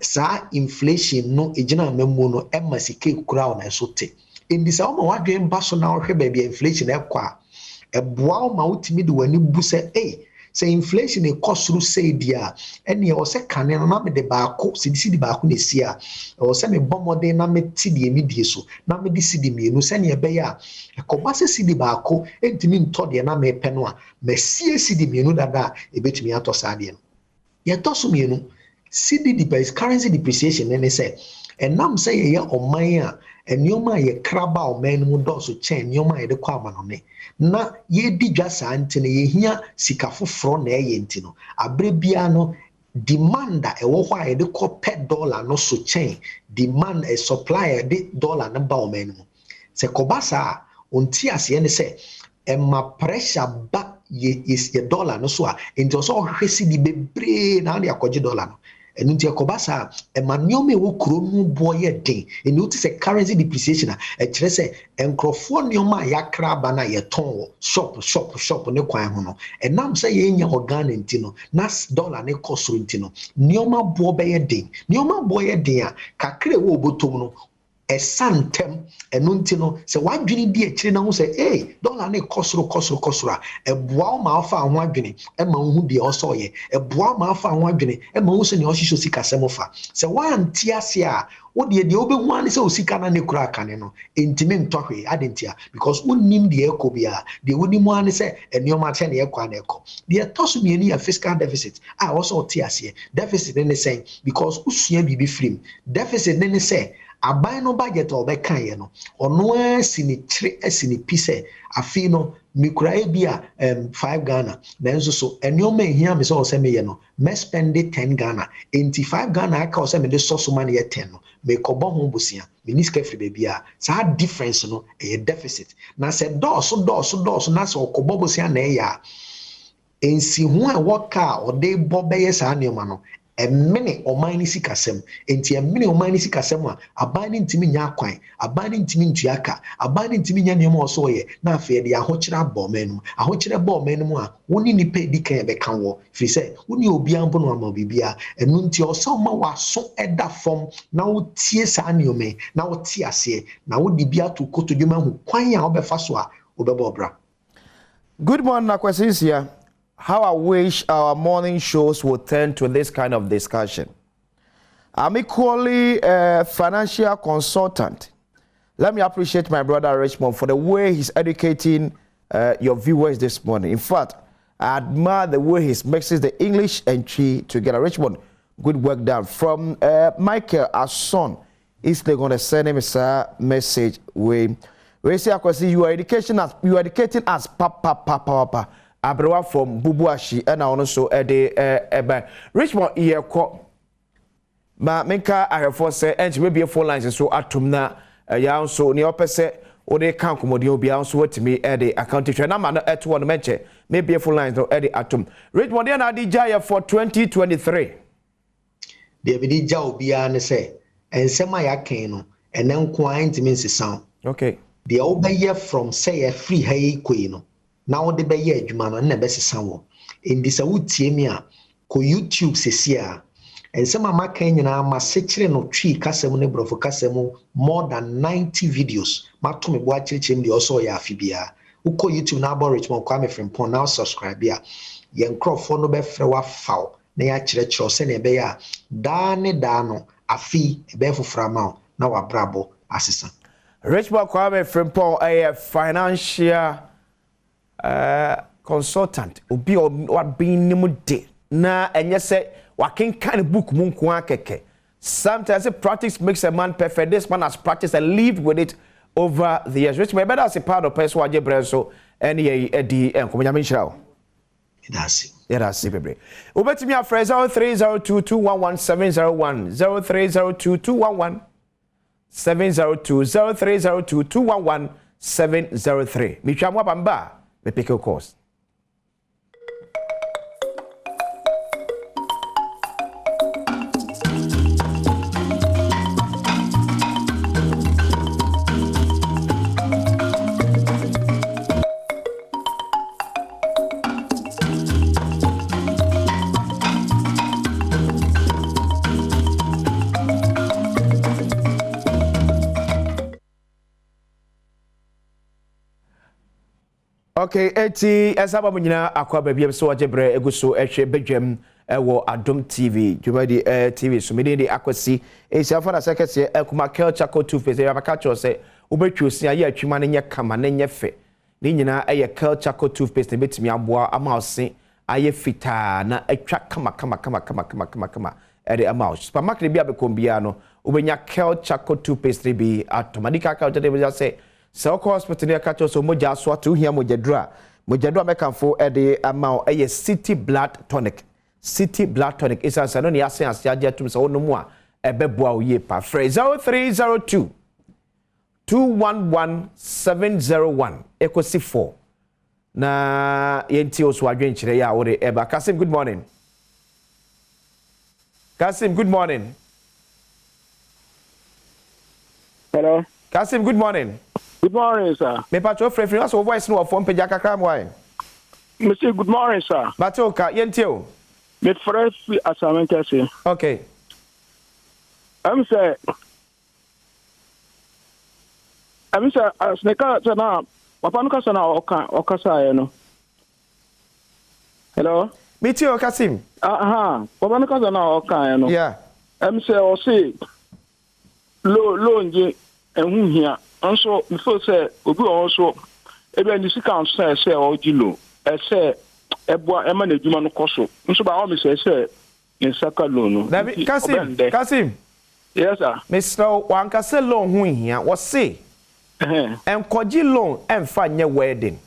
saa inflation no egyina amamuo no ɛma sika ekura wo na ɛso te. Nti sɛ wɔma wadwene ba so na wɔhwɛ baabi a inflation ɛkɔ a, ɛboa wo ma wotumi de w'ani bu sɛ, ei, sɛ inflation ɛkɔ soro sei deɛ a, ɛnneɛ ɛwɔ sɛ kane no na mede baako sidi 1 na esi a, ɛwɔ sɛ mebɔ mmɔden na mete deɛ medie so na mede sidi 2, sɛnea ɛbɛyɛ a ɛkɔba sɛ sidi 1 ntumi ntɔ deɛ na mepɛ no a, masie sidi 2 dada a ebɛtumi atɔ saa deɛ no. Yɛtɔ so 2, cedi depreciation, currency depreciation ne sɛ ɛnam sɛ yɛyɛ ɔman a nneɛma a yɛkra ba ɔman no mu dɔɔso kyɛn nneɛma a yɛde kɔ amanɔne na yɛdi dwa. Saa nti no, yɛhia sika foforɔ na ɛyɛ. Nti no, abere biara no, demand a ɛwɔ hɔ a yɛde kɔ pɛ dollar no so kyɛn demand supply a yɛde dollar no ba ɔman no mu. Sɛ kɔba saa a, ɔnte aseɛ ne sɛ ɛma pressure ba yɛ dollar no so a, nti ɔsɛ ɔhwehwɛ sidi bebree na ɔde akɔgye dollar no. Ɛno nti ɛkɔba saa, ɛma nneɛma a ɛwɔ kuro no boɔ yɛ den. Ɛni wote sɛ currency depreciation a, ɛkyerɛ sɛ nkurɔfoɔ nneɛma a yɛakra aba no a yɛtɔn wɔ shop shop shop ne kwan ho no, ɛnam sɛ yɛnya wɔ Ghana nti no, na dollar ne kɔ soro nti no, nneɛma boɔ bɛyɛ den. Nneɛma boɔ yɛ den a, kakra ɛwɔ obotom no ɛsa ntɛm. Ɛno nti no, sɛ wadwene di akyire na ho sɛ ee, dollar ne kɔ soro, kɔ soro, kɔ soro a, ɛboa wo ma afa ho adwene, ɛma wo ho deɛ ɔsɔ yɛ, ɛboa wo ma afa ho adwene, ɛma wo sɛ nea ɔhyehyɛ sikasɛm fa. Sɛ woante ase a, wodeɛ deɛ wobɛhu ane sɛ wo sika no ne kura akane no ntumi ntɔ hwee ade ntia, because wonnim deɛ ɛkɔ biara. Deɛ wonim ane sɛ nneɛma sɛ neɛ ɛkɔ ana ɛkɔ. Deɛ ɛtɔ so 2 yɛ fiscal deficit a ɛwɔ sɛ ɔte aseɛ. Deficit ne ne sɛn? Because wosua biribi firim. Deficit ne ne sɛ aban no budget a ɔbɛkaeɛ no, ɔno ara si ne kyerɛ asi ne pi sɛ afei no mikura ebi a 5 Ghana, nanso so nneɛma ehia mi sɛ ɔsɛ meyɛ no, mɛ spend 10 Ghana. Nti 5 Ghana aka ɔsɛ mede sɔ so ma no yɛ 10 no, mekɔbɔ ho bosia, meni sika firi baabi a. Saa difference no ɛyɛ deficit. Na sɛ dɔɔso dɔɔso dɔɔso na sɛ ɔkɔbɔ bosia na ɛyɛ a, nsiho a ɛwɔ kaa a ɔde bɔ bɛyɛ saa nneɛma no, ɛmene ɔman no sikasɛm. Nti ɛmene ɔman no sikasɛm a, aban no ntumi nya akwan, aban no ntumi ntua ka, aban no ntumi nya nneɛma a ɔsɔ ɔyɛ. Na afei yɛde ahokyerɛ abɔ ɔman no mu. Ahokyerɛ bɔ ɔman no mu a, wo ne nipa edi kan ɛbɛka wɔ firi sɛ wo ne obiara mpo no ama biribiara. Ɛno nti ɔsɛ ɔma w'aso ɛda fam na wotie saa nneɛma yi na wote aseɛ na wode bi ato kotodwe mu ahu kwan a wobɛfa so a wobɛbɔ ɔbra. Good morning, Akwasi. How I wish our morning shows would turn to this kind of discussion. I'm equally a financial consultant. Let me appreciate my brother Richmond for the way he's educating your viewers this morning. In fact, I admire the way he mixes the English and Twi together. Richmond, good work done. From Michael Ason, is they going to send him a message. We say, Akwasi, you are educating us, papa, papa, papa. Aberewa from Bubuashi, ɛna ɔno nso ɛde ɛbɛn Richmond yɛ. Ma menka ahwɛfoɔ sɛ ɛnkyɛ bɛbie phone lines nso atom na ɛyà nso nea ɔpɛ sɛ wode ka nkɔmmɔden obiara nso watumi ɛde account hwɛ nama no ɛto hɔ no. Mɛnkyɛ mebie phone lines no ɛde atom. Richmond, deɛ na ade gya yɛ for 2023? Deɛ mede gya obiara ne sɛ nsɛm a yɛakan no ɛnɛ nko ara ntumi nsesa wo. Deɛ wobɛyɛ from sɛ yɛfiri ha yi kɔ yi no na wode bɛyɛ adwuma no na ɛbɛsesa wɔ. Nti sɛ wotie mi a, kɔ YouTube sesi a, nsɛm a maka nyinaa masekyerɛ no Twi kasa mu ne Borɔfo kasa mu, more than 90 videos. Mato me bo akyerɛkyerɛ mu deɛ ɔsɛ ɔyɛ afe biara. Wokɔ YouTube na abɔ Richmond Kwame Frimpong na subscribe a, yɛn nkurɔfoɔ no bɛfrɛ wo afa wo na yɛakyerɛkyerɛ wo sɛnea ɛbɛyɛ a daa ne daa no afei ɛbɛyɛ foforɔ ama wo na wabrabɔ asesa. Richmond Kwame Frimpong ɛyɛ financial consultant, obi a waben ne mu de na ɛnyɛ sɛ wakenkan book mu nko ara kɛkɛ. Sometimes practice makes a man perfect. This man has practiced and lived with it over the years. Richmond, ɛbɛda ase paa dɔpɛ so wagye brɛ nso ɛne yɛ ɛdi nkɔmɔ. Nyame nhyira wo. Yɛda Yɛda ase bebree. Wobɛtumi afrɛ 0302211701, 0302211702, 0302211703. Metwa mo aba mba a mepeke calls. Okay, eti ɛsaba mu nyinaa akɔ baabi a sɛ wɔgye brɛ egu so ɛhwɛ badwam ɛwɔ Adom TV dwumadi TV so. Mede de akɔsi esi afa na sɛ kɛseɛ ɛkuma Kel Charcoal toothpaste. Ɛyɛ abaka kyerɛ sɛ wobɛtwi osi ayɛ atwima ne nyɛ kama ne nyɛ fɛ. Ne nyinaa ɛyɛ Kel Charcoal toothpaste na ebɛtumi aboa ama ɔse ayɛ fitaa na atwa kama kama kama kama kama kama kama ɛde ama wo. Supermarket bi a bɛkɔm biara no, wobɛnya Kel Charcoal toothpaste bi atɔ. Madi ka kyerɛ bi sɛ wokɔ hospital ne yɛka kyerɛ sɛ mogya so ate, wohia mogyaduro a, mogyaduro a mɛkamfo ɛde ama wo ɛyɛ City Blood Tonic. City Blood Tonic, ɛsiane sɛ no ne yɛasen ase agye atom sɛ wonom a ɛbɛboa wo yie pa. Frɛ 0302 211 701 ɛkɔsi 4 na yɛntie wo so adwenkyerɛ yɛ a wode ɛba. Kasim, good morning. Kasim, good morning. Hello. Kasim, good morning. Good morning, sir. Mepatro frɛfiri wasɛ wo voice no wɔ fam, pagya kakra mmoa ɛ. Mese good morning, sir. Mate wo ka, yɛntie o. Mefrɛ fi Asamenkɛse. Okay. Ɛm sɛ ne ka sɛ na papa no kasa na ɔka ɔkasaeɛ no. Hello. Metie o, Kasim. Aha, papa no kasa na ɔkaeɛ no. Ɛm sɛ ɔse loan gye ɛho hia nso mefo sɛ obi wɔ hɔ so ebi a ne sika nso sɛ ɔgye loan ɛsɛ ɛboa ɛma n'adwuma no kɔ so nso ba ɔmo sɛ ne nsa ka loan no. Dabi, Kasim, Kasim. Yes, sir. Mesrɛ wo, wankasa loan ho nhia. Wɔse nkɔgye loan ɛmfa nyɛ wedding.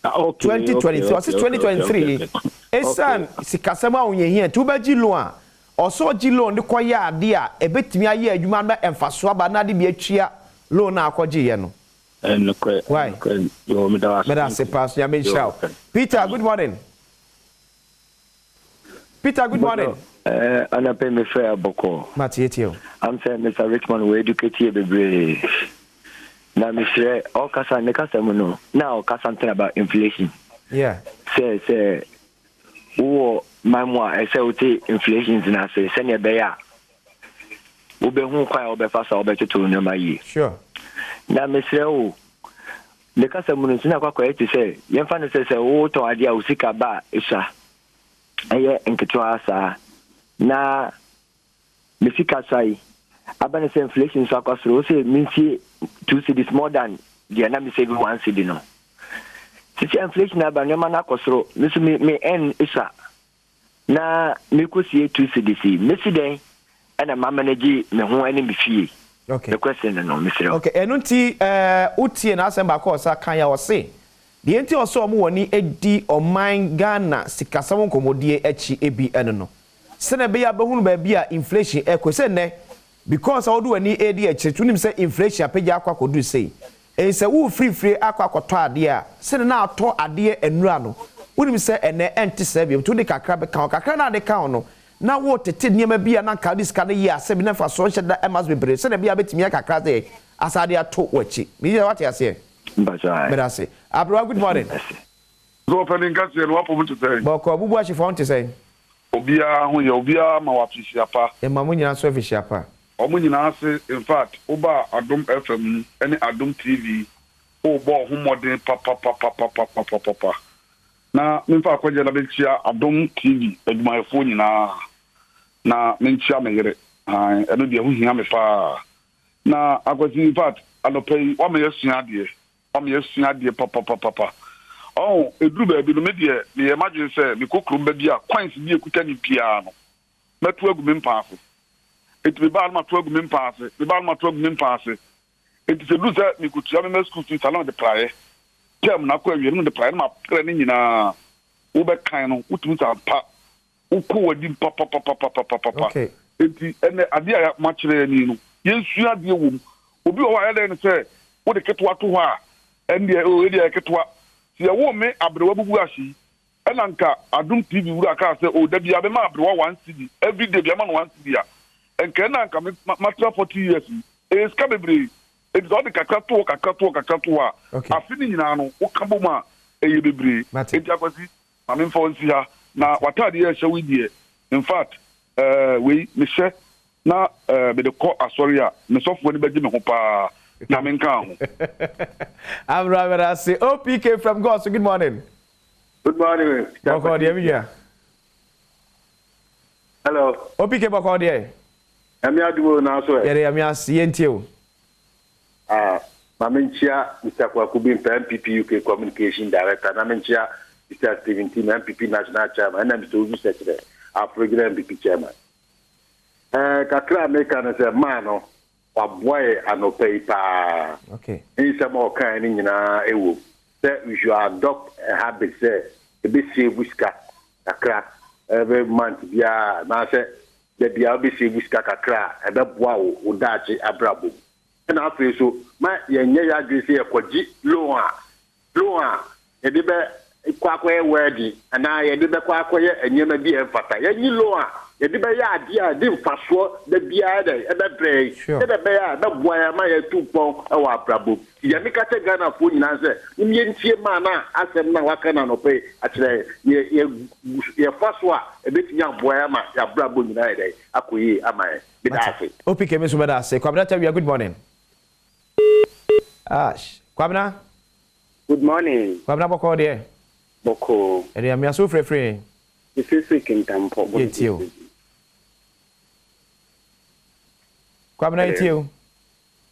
2023, ɔse 2023 ɛsiane sikasɛm a wonyɛ nti wobɛgye loan a, ɔsɛ ɔgye loan de kɔyɛ adeɛ a ɛbɛtumi ayɛ adwuma na ɛmfaso aba na ade bi atua loan a akɔgyeeɛ no. Ɛnokorɛ. Why? Meda ase paa so, Nyame nhyira wo. Peter, good morning. Peter, good morning. Anapɛ mefrɛ abɔkɔ. Mate, yɛtie o. Am sɛ Mr Richmond wɔ educate yɛ bebree na mesrɛ ɔkasa ne kasa mu no na ɔka something about inflation. Sɛ wowɔ man mu a, ɛsɛ wote inflation no ase sɛnea ɛbɛyɛ a wobɛhu kwan a wobɛfa so a wobɛtoto nneɛma yie. Na mesrɛ wo, ne kasa mu no nso na akɔakɔyɛ te sɛ yɛmfa no sɛ wotɔn adeɛ a wo sika ba a ɛsua ɛyɛ nketewa saa na me sika sa yi aba ne sɛ inflation nso akɔ soro, wo sɛ mensie 2 cedis more than deɛ na me save 1 cedi no. Sisi inflation aba, nneɛma no akɔ soro, me nso me ɛn esua na mekɔsie 2 cedis yi, mesi dɛn ɛna ma manage me ho ne me fie? The question no, mesrɛ. Okay, ɛno nti wotie n'asɛm baako a ɔsa kan a ɔse deɛ nti ɔsɛ ɔmo wɔ ni edi ɔman Ghana sikasɛm nkɔmmɔdie akyi ebi ɛno no sɛnɛ ɛbɛyɛ abɛhunu baabi a inflation ɛkɔ sɛ nnɛ, because a wɔde w'ani edi akyire to nim sɛ inflation apagya akɔ akɔduru sei. Ɛyi sɛ wofirifiri akɔ akɔtɔ adeɛ a, sɛnɛ na atɔ adeɛ nnura no, wonim sɛ ɛnɛ ɛnte sɛ bio, nti wode kakra bɛka ho, kakra na ade ka ho no na wotete nneɛma bi a na nka wode sika no yɛ asɛ bi na mfa so nhyɛ da ɛma so bebree sɛnɛ bi a bɛtumi ayɛ kakra sɛ asa de ato w'akyi. Meyi wate aseɛ? Mpakyɛ. Meda ase. Aberewa, good morning. Sɛ ɔpɛni nkaseɛ no wapɔ mu te sɛn? Bɔkɔ bubu ahyefo ho te sɛn? Obiara ho yɛ, obiara ma wafihyia pa. Ɛma mo nyinaa so afihyia pa. Ɔmo nyinaa se, in fact, woba Adom FM mu ne Adom TV. Worebɔ wo ho mmɔden papapapapapapapa. Na memfa akwagyeɛ na menkyia Adom TV adwumayɛfoɔ nyinaa. Na menkyia me yere. Ae, ɛno deɛ ɛho hia me paa. Na Akwasi, in fact, anɔpa yi, woama yɛasua adeɛ. Woama yɛasua adeɛ papapapapa. Ɔho, ɛduru baabi no, me deɛ, meyɛɛ m'adwene sɛ mekɔ kurom ba bi a, coins bi a ɛkuta me biara no, mɛto agu me mpa ase. Enti mebaa no mato agu me mpa ase, mebaa no mato agu me mpa ase. Enti sɛ ɛduru sɛ merekɔtua me mma sukuu fees a, na mede praeɛ. Term no akɔ awie no, mede praeɛ na maprɛ ne nyinaa. Wobɛkan no, wotumi sɛ ampa, wokɔ w'anim papapapapapapa. Enti ɛnnɛ, adeɛ a moakyerɛ yɛn yi no, yɛnsua adeɛ wɔ mu. Obi wɔ hɔ a, ɛyɛ dɛn ne sɛ wode ketewa to hɔ a, ɛndeɛ, oh, ɛdeɛ ɛyɛ ketewa. Sɛ yɛwoo me aberewa bubu ahye yi, Ɛna nka Adom TV wura kaa sɛ oh da biaa mema aberewa one cedi everyday bia ma no one cedi a nka ɛna nka me matra 40 years yi ɛyɛ sika bebree enti sɛ wode kakra to hɔ kakra to hɔ kakra to hɔ a afe no nyinaa no woka bom a ɛyɛ bebree enti Akwasi ma memfa wo nsi ha na w'ataadeɛ a ɛhyɛ wo yi deɛ infact eh wei mehyɛ na eh mede kɔ asɔre a me sɔfo ani bɛgye me ho paa Nyame nka ho. Abraham medase. OPK from Goso good morning. Good morning. Bɔkɔ deɛ mi nua. Hello. OPK bɔkɔ deɛ. Nyame adum o na so ɛ. Yɛde nyame ase yɛn tie o. Ah, ma me nkyia Mr. Kwaku Bimpa NPP UK Communication Director na me nkyia Mr. Stephen Tim NPP National Chairman ɛna Mr. Ozu Sɛkyerɛ Afro-Gyina NPP Chairman. Eh, kakra a meka no sɛ maa no Waboa yɛn anɔpa yi paa. Okay. Nsɛm a ɔkae no nyinaa ɛwɔ mu. Sɛ we should adopt a habit sɛ ebe save sika kakra every month biara anaasɛ da biara wobɛ save sika kakra a ɛbɛboa wo wo daakye abrabɔ mu. Ɛna afei nso ma yɛnyɛ yɛn adwene sɛ yɛkɔgye loan a Loan a yɛde bɛkɔ akɔyɛ wedding anaa yɛde bɛkɔ akɔyɛ nneɛma bi a ɛmfata. Yɛnyi loan a yɛde bɛyɛ adeɛ a ɛde mfasoɔ da biara dɛ ɛbɛbrɛ yɛn sɛdeɛ ɛbɛyɛ a ɛbɛboa yɛn ama yɛatu mpɔn wɔ abrabɔ mu. Nti deɛ meka kyerɛ Ghanafoɔ nyinaa ne sɛ, mom yɛntie maa no a asɛm no a waka no anɔpa yi akyerɛ yɛn. Yɛ, yɛ, yɛfa so a, ɛbɛtumi aboa yɛn ama yɛn abrabɔ nyinaa ayɛ dɛn? Akɔ yie ama yɛn. Meda Mate. ase. OPK me nso mɛda ase. Kwabena Tawia good morning. Ash. Kwabena. Good morning. Kwabena bɔkɔɔ deɛ. Bɔkɔɔ. Ɛde Nyame ase wo frɛfrɛ yɛn. Me frɛfrɛ Kintampɔ. Yɛ tie o. Kwabena yɛ tie o.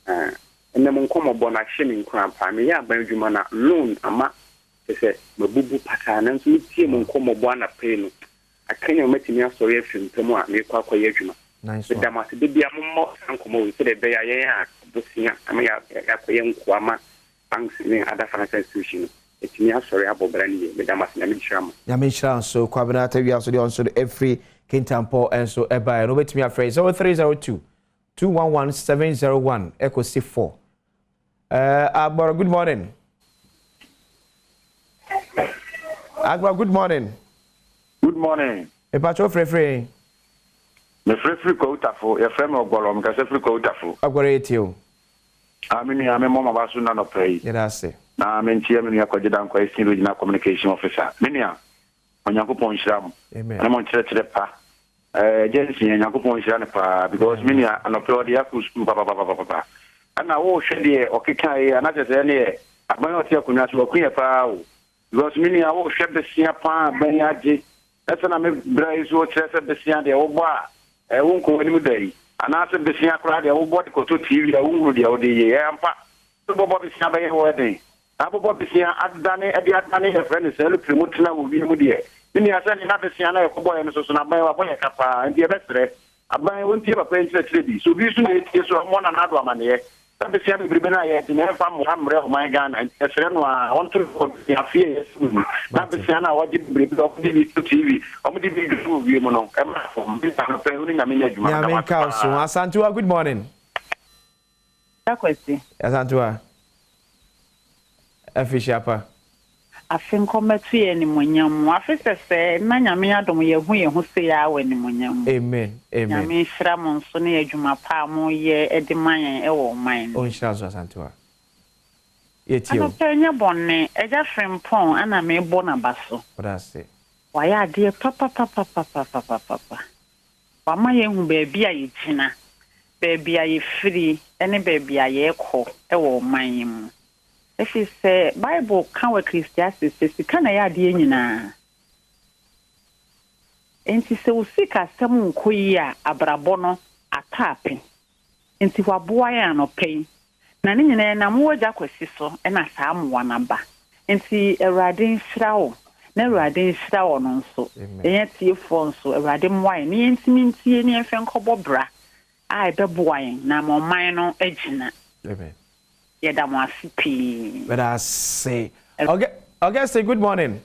Ah, ɛnɛ mo nkɔmɔbɔ no ahyɛ me nkuran paa. Meyɛ aban adwuma na loan ama kyɛ sɛ mabubu pasaa nanso metie mo nkɔmɔbɔ anapa yi no Akanyan a matumi asɔre afiri mpa mu a merekɔ akɔyɛ adwuma. Meda mo ase da biara mommɔ saa nkɔmmɔ wei sɛdeɛ ɛbɛyɛ a yɛn a bosea ama yɛakɔyɛ nkoa ma banks ne other financial institution no yɛatumi asɔre abɔ bra no yie. Meda mo ase. Nyame nhyira mo. Nyame nhyira wo nso Kwabena Atawia nso deɛ ɔnso de ɛfiri Kintampɔ nso ɛbaeɛ no wobɛtumi afrɛ 0302 211 701 ɛkɔsi 4. Uh, Agboro, good morning. Agboro, good morning. Good morning. Mepacho frɛfrɛ. Mefrɛfiri Kwawutafo, yɛfrɛ me Ɔgbɔlɔ, mekasa firi Kwawutafo. Ɔgbɔlɔ yɛ tie o. Ah, me nua, memmɔ m'aba so nna nɔpa yi. Yɛda ase. Na menkyia me nua Kwagye Dankwa, Eastern Regional Communication Officer. Me nua, Onyankopɔn nhyira mo. Amen. Ne mo nkyerɛkyerɛ pa. Eh, agya nsia, Nyankopɔn nhyira no paa because me nua anɔpɛ ɔde akɔ sukuu papapapapapa. Ɛna wohwɛ deɛ ɔkeka yi a na kyerɛ sɛ ɛneɛ aban a ɔte akonnwa so waku yɛ paa o. Because me nua wohwɛ besia paa aban yi agye. Ɛsɛ na me bra yi so kyerɛ sɛ besia deɛ wobɔ a eh, wonkɔ w'anim da yi. Anaasɛ besia koraa deɛ wobɔ de kɔtɔ TV a wonhunu deɛ wode yɛ. Ɛyɛ ampa. Sɛ wobɔbɔ besia bɛyɛ wo ɛden. Abobɔ besea adane de adane yɛfrɛ no sɛ alupre mu tena wɔ wiem deɛ, me nua sɛ nea na besea no a yɛkɔbɔeɛ no soso no aban wabɔ yɛn ka paa nti yɛbɛsrɛ aban ɔntie papa yi nkyerɛkyerɛ bi sɛ obi nso na ɛtie so a ɔmmɔ Nana Addo amaneɛ sɛ besea bebrebe no a yɛgye no ɛmfa mmoa mmrɛ ɔman Ghana nti yɛsrɛ no a ɔnto ne bo wɔ afe a yɛasi mu yi na besea no a wɔgye bebrebe a wɔde bi to TV wɔde bi dwane wɔ wiem no ɛmmra fam. Me nua anɔpa yi wo ne Nyame nyɛ adwuma meda Nyame wo ase nka wo so. paa. Asantewa good morning. Akwasi. Asantewa. Afirihyia pa. Afe nkɔmmɛto yɛn animuonyam mu. Afe sɛsɛɛ na Nyame adom yɛahu yɛn ho sei ara wɔ animuonyam mu. Amen amen. Nyame nhyira mo nso ne adwuma pa a moyɛ de ma yɛn wɔ ɔman no mu. Ɔnhyira nso Asantewa. Yɛtie wo. Anɔpa yi nyɛ bɔne, Agya Frimpong ana mebɔ n'aba so. Ɔda ase. Wayɛ adeɛ papapapapapapapa. Wama yɛahu baabi a yɛgyina, baabi a yɛfiri ne baabi a yɛrekɔ wɔ ɔman yi mu. Ɛfiri sɛ Bible ka wɔ Eklesiastes sɛ sika na ɛyɛ adeɛ nyinaa. Enti sɛ wo sikasɛm nkɔ yie a, abrabɔ no atɔ ape. Enti waboa yɛn anɔpa yi. Na ne nyinaa ɛnam wo Agya Kwasi so na saa mmoa no aba. Enti Awurade nhyira wo na Awurade nhyira ɔno nso. Yɛn atiefoɔ nso, Awurade mmoa yɛn na yɛntumi ntie na yɛmfa nkɔbɔ bra a ɛbɛboa yɛn na ama ɔman no agyina. Amen. Yɛda mo ase pii. Meda ase. Augustine, good morning.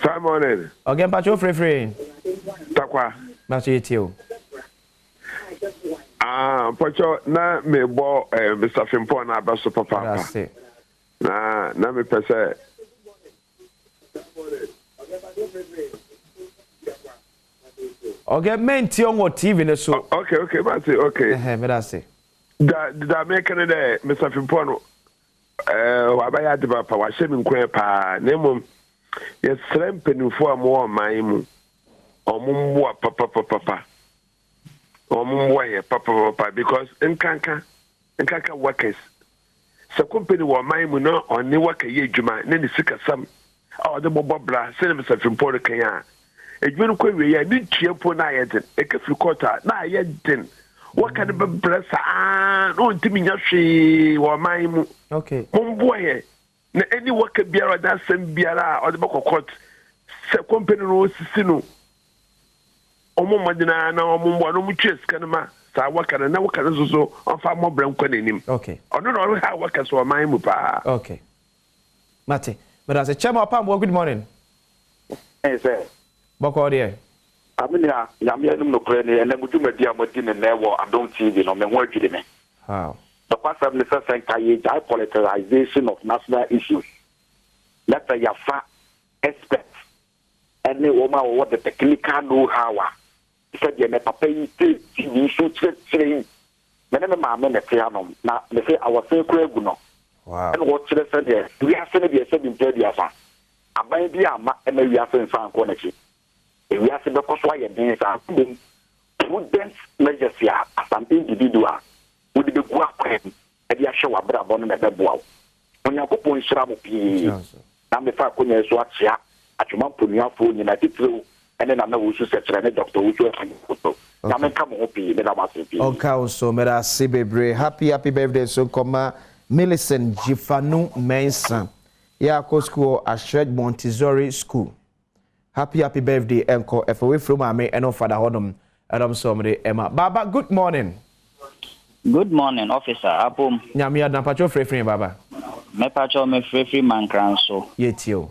Fine morning. Ɔgɛ mpakyɛ ofirefiri. Takwa. Mpakyɛ yɛtie o. Ah, mpakyɛ na mebɔ eh, Mr. Frimpong na aba so papaapa. Na na mepɛ sɛ Ɔgɛ mɛntie ɔwɔ TV no so. Okay, okay, mate, okay. Ɛhɛn, meda ase. Da da meka ne dɛ Mr. Frimpong no eh, wabɛyɛ ade papa, wahyɛ me nkuran paa. Na mmom yɛsrɛ mpanimfoɔ a wɔwɔ ɔman yi mu, wɔn mmoa papapapapa. Wɔn mmoa yɛ papapapa because nkanka nkanka workers sɛ company wɔ ɔman mu na ɔne worker yɛ adwuma ne ne sikasɛm a ɔde bɔbɔ bra sɛdeɛ Mr. Frimpong reka yi a, adwuma no kɔ awie a ne ntua mpo na ayɛ den. Ɛka firi court a na ayɛ den. Worker no bɛbrɛ saa na ɔntumi nya hwee wɔ ɔman mu. Okay. Momboa yɛn na ɛni worker biara ɔde asɛm biara a ɔde bɛkɔ court sɛ company no ɔsisi no wɔn mmɔden ara na wɔn mmoa na wɔn tua sika no ma saa worker no na worker no nso so ɔmfa mmɔbrɛ nkɔ n'anim. Okay. Ɔno na ɔreha workers wɔ ɔman mu paa. Okay. Mate. Medase. Chairman Opamboa, good morning. Ɛne sɛ. Bɔkɔɔ deɛ. Ah me nua, Nyame anim nokorɛ nie, ɛnɛ mo dwumadi a moadi no nnɛ wɔ Adom TV no, me ho adwiri me. How? Nokwasɛm ne sɛ, sɛ nka yɛgyae politicization of national issues na sɛ yɛafa experts ne wɔn a wɔwɔ the technical know how a, te sɛ deɛ nɛ papa yi te TV so kyerɛkyerɛ yi, me ne me maame na ɛte hanom, na mese awɔsen koraa agu no, ɛna ɔkyerɛ sɛdeɛ wiase no deɛ sɛbi mpɛ aduasa, aban bi amma ɛma wiase nsan nkɔ n'akyi, wiase bɛkɔ so ayɛ den saa, mmom prudent measures a as an individual wode bɛgu akwan mu de ahwɛ w'abrabɔ no na ɛbɛboa wo. Onyankopɔn nhyira mo pii na mefa akonya yi so akyea Atwoma Mponuafoɔ nyinaa titiriw ne Nana Owusu Sɛkyerɛ ne Doctor Owusu Afenyo Koto. Nyame nka mo ho pii. Meda mo ase pii. Ɔnka wo so. Meda ase bebree. Happy happy birthday nso nkɔma Millicent Gyifanu Mensah yɛ akɔ sukuu wɔ Ashred Montessori School. Happy happy birthday ɛnkɔ ɛfɛ wei firi wo maame ɛne wo fada hɔ nom ɛnom sɛ wɔn de ɛma Baba good morning. Good morning officer apom. Nyame adom mpakyɛw frɛ firi he Baba. Mepakyɛw me frɛ firi Mankranso. Yɛ tie o.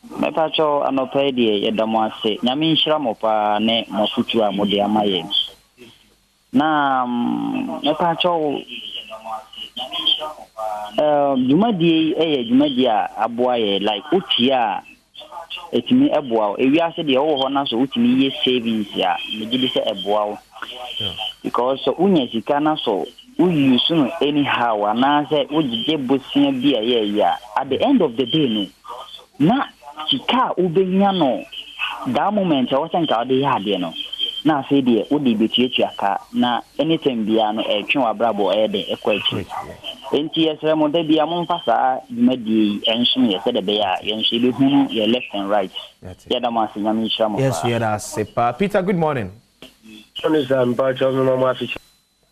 Mepakyɛw anɔpa yi deɛ yɛda mo ase Nyame nhyira mo paa ne mo afutuo a mode ama yɛn. Na mepakyɛw, eh, dwumadie yi yɛ dwumadie a aboa yɛ like wotie a ɛtumi boa wo. Ewiase deɛ wowɔ hɔ na so wotumi yɛ savings a megye di sɛ ɛboa wo because sɛ wonya sika na so wo use no anyhow anaasɛ wogyegye bosea bi a ɛyɛ ayi a at the end of the day no na sika a wobɛnya no that moment a ɛwɔ sɛ nka wode yɛ adeɛ no, na afei deɛ wode bɛtuatua ka na anytime biara no ɛretwe w'abrabɔ ɛyɛ dɛn ɛkɔ akyiri. Enti yɛsrɛ mo da biara momfa saa dwumadie yi nsom yɛ sɛdeɛ ɛbɛyɛ a yɛn nso yɛbɛhunu yɛ left and right. Yɛda mo ase, Nyame nhyira mo Yɛn nso paa. yɛda ase paa. Peter, good morning. Morning sir, mpakyɛw mema mo afikyɛ.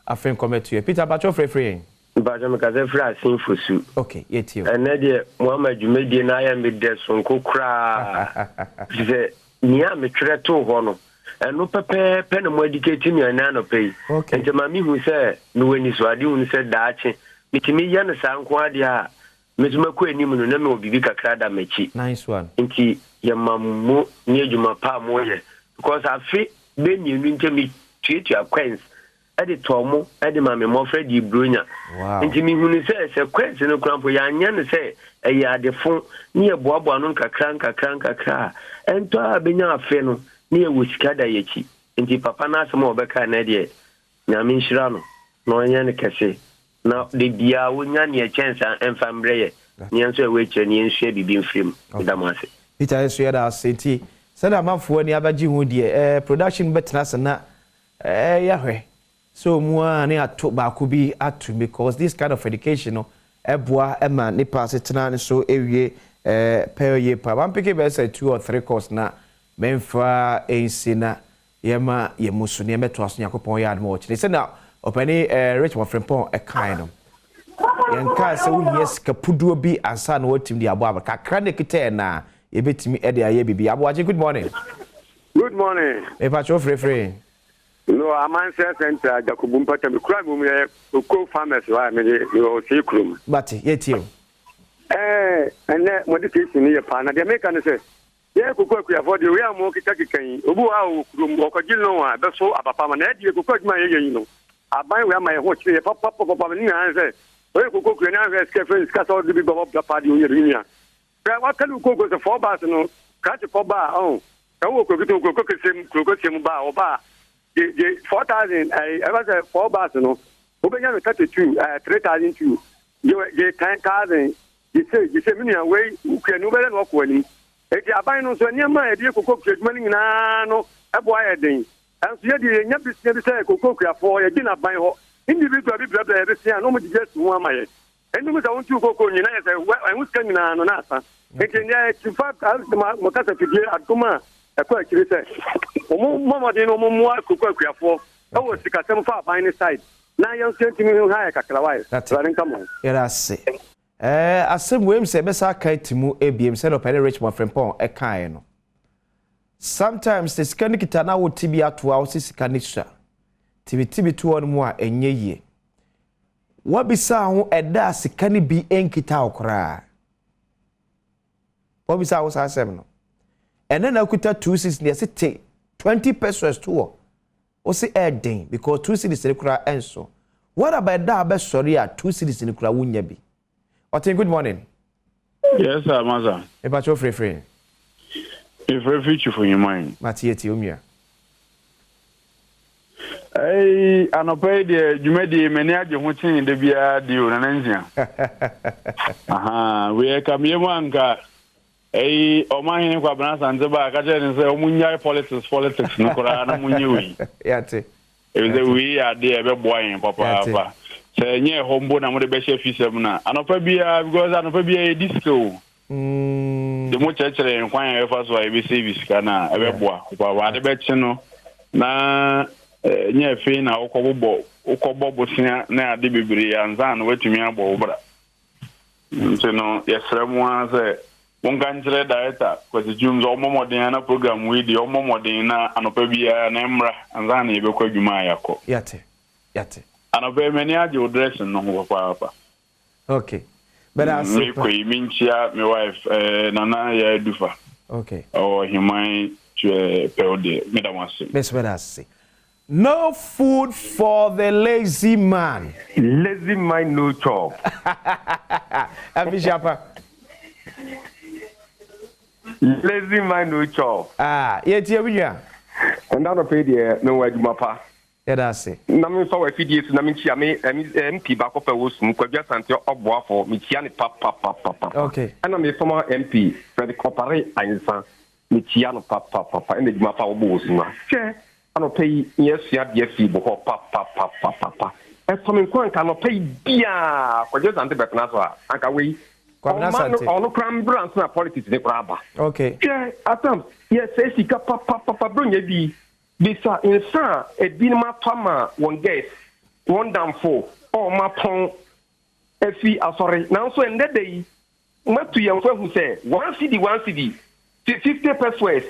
Afei nkɔmɛ to yɛ. Peter mpakyɛw frɛ firi yɛn. Mpakyɛw mekasa firi Asin Fosu. Ok yɛtie o. Ɛnɛ deɛ mo ama dwumadie no ayɛ me dɛ sonko koraa efisɛ nea metwerɛ too hɔ no ɛno pɛpɛɛpɛ na mo adikati me ɛnɛ anɔpa yi. Ok. Nti ma mehu sɛ mewɔ anisoadehunu sɛ daakye metumi yɛ no saa nko ara deɛ a Me nso mɛkɔ anim no na mewɔ biribi kakra da m'akyi. Nice one. Nti yɛma mo ne adwuma pa a moyɛ because afe bɛ mmienu ntam metuatua coins de tɔɔ mo de ma me mmɔfra dii buronya. Wow. Nti mehunu sɛ sɛ coins no koraa mpo yɛanyɛ no sɛ ɛyɛ adefo ne yɛboaboa no nkakra nkakra nkakra a ɛntɔ a bɛnya afe no ne yɛwɔ sika da yɛakyi. Nti papa no asɛm a ɔbɛkae no deɛ Nyame nhyira no na ɔnyɛ no kɛse na da biara ɔnya nea ɛkyɛn saa ɛmfa mbrɛ yɛ na yɛn nso a ɛwɔ akyire no yɛnsua biribi mfiri mu. Meda mo ase. Peter yɛn nso yɛda ase nti sɛdeɛ amanfoɔ ani abɛgye ho deɛ eh, production bɛtena ase na eh, yɛahwɛ sɛ ɔmu a ne ato baako bi ato because this kind of education no Ɛboa ma nipa asetena nso wie pɛyɛ yie paa. Mampeke bɛyɛ sɛ 2 or 3 course na memfa nsi na yɛma yɛn mu so na yɛmmɛtoa so Nyankopɔn yɛ adom a ɔkyena. Sɛnea ɔpanin Richmond Frimpong kae no, yɛnkaa sɛ wohia sika puduo bi ansa na woatumi de abɔ aba. Kakra na ɛkita yɛn a, yɛbɛtumi de ayɛ biribi. Aboagye, good morning. Good morning. Mepakyɛ wo frɛfrɛ. No, Amansɛ Central, Jakubu mpata me kura me mu yɛ Oko Farmers wa me de me wɔ Osei kurom. Bate, yɛtie o. Ɛɛ, ɛnɛ mo education no yɛ paa na deɛ meka ne sɛ yɛn koko akuafoɔ deɛ wei a mo keka keka yi obi wɔ hɔ a ɔwɔ kurom ɔkɔgye loan a ɛbɛso aba pa ma na ɛdeɛ koko adwuma a yɛyɛ yi no aban wei ama yɛn ho kyerɛ yɛ papapapapa ne nyinaa ne sɛ ɔyɛ koko kua ne ahwɛ sika fɛ sika sɛ ɔde bi bɛbɔ bra paa deɛ ɔnya bi ne nua hwɛ waka ne koko sɛ fɔɔ baase no krakye kɔ ba a ɔn sɛ wowɔ kuro ketewa kuro kɛseɛ mu kuro kɛseɛ mu ba a ɔba a gye gye 4,000 ɛyi ɛbɛ sɛ fɔɔ baase no wobɛnya no 32 ɛɛ 3,002 gye gye 10,000 Gye sɛ, gye sɛ, me nua, wei, wo kuani, wobɛyɛ na woakɔ w'anim. Enti aban no nso, nneɛma a yɛde yɛ koko kuadwuma no nyinaa no bo ayɛ den. Nanso yɛn deɛ, yɛnnya bosea bi sɛ koko kuafoɔ, yɛgye no aban hɔ. Individual bi brɛbrɛ yɛn bosea a, na wɔgyegye asi ho ama yɛn. Ɛno mu sɛ wontu koko nwi na yɛ sɛ, wɛ, ɛho sika nyinaa no na asa. Enti ɛnneɛ, fa mo kasafidie adom a ɛkɔ akyiri sɛ, wɔmmɔ mmɔden na wɔmmoa koko akuafoɔ wɔ sikasɛm fa aban no side. Na yɛn nso yɛntumi nhu ha yɛ kakra wai Awurade nka mo ho. Yɛda ase. Ɛɛ asɛm wei sɛ ɛbɛsa aka ati mu ebiem sɛdeɛ ɔpɛne Richmond Frimpong ɛkaeɛ no. Sometimes sɛ sika no kita na wote bi ato a wose sika no sua. Tibitibi to hɔ no mu a ɛnyɛ yie. Woabisa ho ɛda a sika no bi nkita wo koraa. Woabisa ho saa asɛm no. Ɛnɛ na akuta 2 cedis na yɛse te 20 pesos to hɔ. Wose ɛyɛ den because 2 cedis no koraa ɛnso. What about ɛda a wobɛsɔre a 2 cedis no koraa wonnya bi? Ɔten, good morning. Yes sir, masa. Mepa kyɛw frɛfrɛ. Mefrɛ firi Twifo Nyiman. Mate yɛtie wo nua. Ɛyi anɔpa yi deɛ dwumadie m'ani agye ho kyɛn da biara deɛ o, Nana Nsia. Ahaa, wei ɛka me yam anka ɛyi ɔmanhene Kwabena Asante ba a ka kyerɛ ne sɛ ɔmo nnyae politics politics no koraa na mo nyɛ wei. Yate. Efisɛ wei yɛ adeɛ a ɛbɛboa yɛn papaapa. Sɛ ɛnyɛ ɛhɔ mpo na mode bɛhyɛ fisɛm no a, anɔpa biara, because anɔpa biara yɛdi sika o. De mo kyerɛkyerɛ yɛn kwan a yɛbɛfa so a yɛbɛsave sika no a, ɛbɛboa papaapa. Ade bɛkye no na ɛnyɛ afei na wokɔbobɔ wokɔbɔ bosea ne ade bebree ansa na woatumi abɔ wo bra. Nti no yɛsrɛ mo ara sɛ monka nkyerɛ Director Kwasi Twum sɛ ɔmmɔ mmɔden ara na program wei deɛ ɔmmɔ mmɔden na anɔpa biara na ɛmmra ansa na yɛbɛkɔ adwuma a yɛakɔ. Yɛate. Yɛate. Anɔpa yi m'ani agye wo dressing no ho papaapa. Okay. Bɛda ase pa. Mekɔ yi menkyia me wife eh, Nana Yaa Adufa. Okay. Ɔwɔ Heman pɛw deɛ. Meda mo ase. Me nso meda ase. No food for the lazy man. Lazy mind no chop. Afisiapa. Lazy mind no chop. Ah, yɛtie wo nua. Ɛnda anɔpa yi deɛ mewɔ adwuma pa. Yɛda ase. Na memfa w'afidie so na menkyia me MP baako pɛ wɔ sum, Kwadwo Asante Ɔboafo, mekyia no papapapapa. Okay. Ɛna me former MP Fredrick Opare Ansah, mekyia no papapapa ɛna adwuma pa a wɔbɔ wɔ sum ha. Hwɛ, anɔpa yi yɛasua adeɛ afiri bo hɔ papapapapa. Ɛtɔ me nko anka anɔpa yi biara Kwadwo Asante bɛtena so a, anka wei Kwabena ɔma no Asante. ɔno koraa mbra ansa na politics ne koraa aba. Okay. Hwɛ, at times yɛsɛe sika papapapa berɛ ɔnya bi Bisa nsa a ebinom atɔ ama wɔn guest, wɔn damfo a wɔapɔn afi asɔre. Nanso ɛnnɛ da yi, moatu yɛn fo ahu sɛ 1 cedi, 1 cedi, 50 pesewas,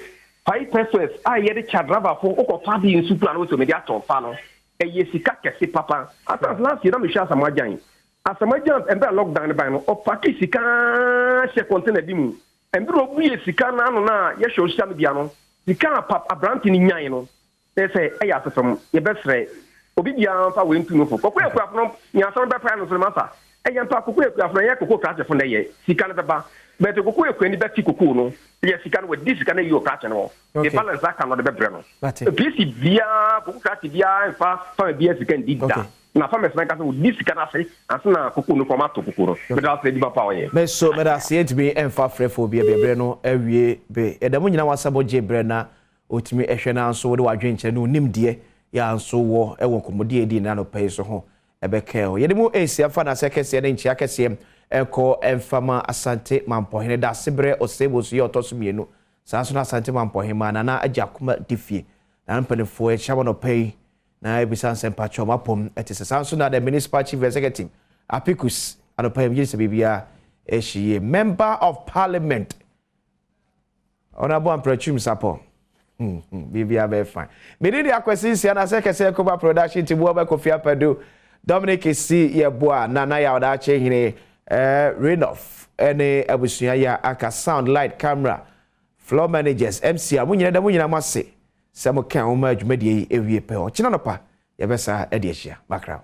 5 pesewas a yɛde kya driverfo, wokɔfa ade nsu kura no wosɛ mede atɔ fa no, ɛyɛ sika kɛse papa. At times last year na mehwɛ Asamoah Gyan. Asamoah Gyan mmerɛ a lockdown no bae no, ɔpake sika hyɛ container bi mu. Mmerɛ a ɔbuee sika no ano no a yɛhwɛ social media no, sika a pap aberante no nyae no, na sɛ ɛyɛ asefam. Yɛbɛsrɛ obi biara mfa wei ntu no fo. Koko akuafo no, nea asɛm no bɛpae no so no, masa. Ɛyɛ mpa koko akuafo no, ɛnyɛ koko krakyefo na ɛyɛ. Sika no bɛba. But koko akuani bɛte koko no, yɛ sika no, wadi sika no awie wɔ krakye no hɔ. The balance aka no ɔde bɛbrɛ no. PC biara, koko krakye biara mfa farmer biara sika ndi da. Na farmers no ankasa wɔdi sika no ase ansa na koko no kɔ wɔn atɔ koko no. Meda ase adwuma pa a wɔyɛ. Me nso meda ase yɛntumi mfa frɛfoɔ bia bia berɛ no awie be yɛda mo nyinaa wasa bɔ gye berɛ na ɔtumi hwɛ na nso wode wadwenkyerɛ ne wo nimdeɛ yɛ a nso wɔ wɔ nkɔmmɔdi a yɛdii nnɛ anɔpa yi so ho. ɛbɛkɛɛ hɔ. Yɛde mu ɛsi afa n'asɛ kɛseɛ ne nkyea kɛseɛ ɛkɔ ɛmfama Asante Mampɔhene Dasebrɛ Osebo so yɛ ɔtɔ so mmienu. Saa nso na Asante Mampɔhemaa Nana Agyakoma Difie na ne mpanimfoɔ ɛkyia wɔn anɔpa yi na ebisa nsɛm pakyɛ wɔn apɔm ɛte sɛ. Saa nso na the Municipal Chief Executive Apikus anɔpa yi megye di sɛ biribiara ɛhye yie. Member of Parliament Honourable Amprɛtwum Sapɔ biribiara bɛyɛ fine. Mede de Akwasi Nsia na sɛ kɛsɛ Koba Production ti boɔ bɛ Kofi Apadu Dominic Si Yɛboa Nana Yaw Daakye Hene eh, Renoff ɛne abusua yi a aka sound light camera floor managers MC a mo nyina da mo nyina mo ase sɛ mo kɛn ho ma dwumadie yi ewie pɛ. Ɔkyena nɔpa yɛbɛsa ɛde ahyia. Makra.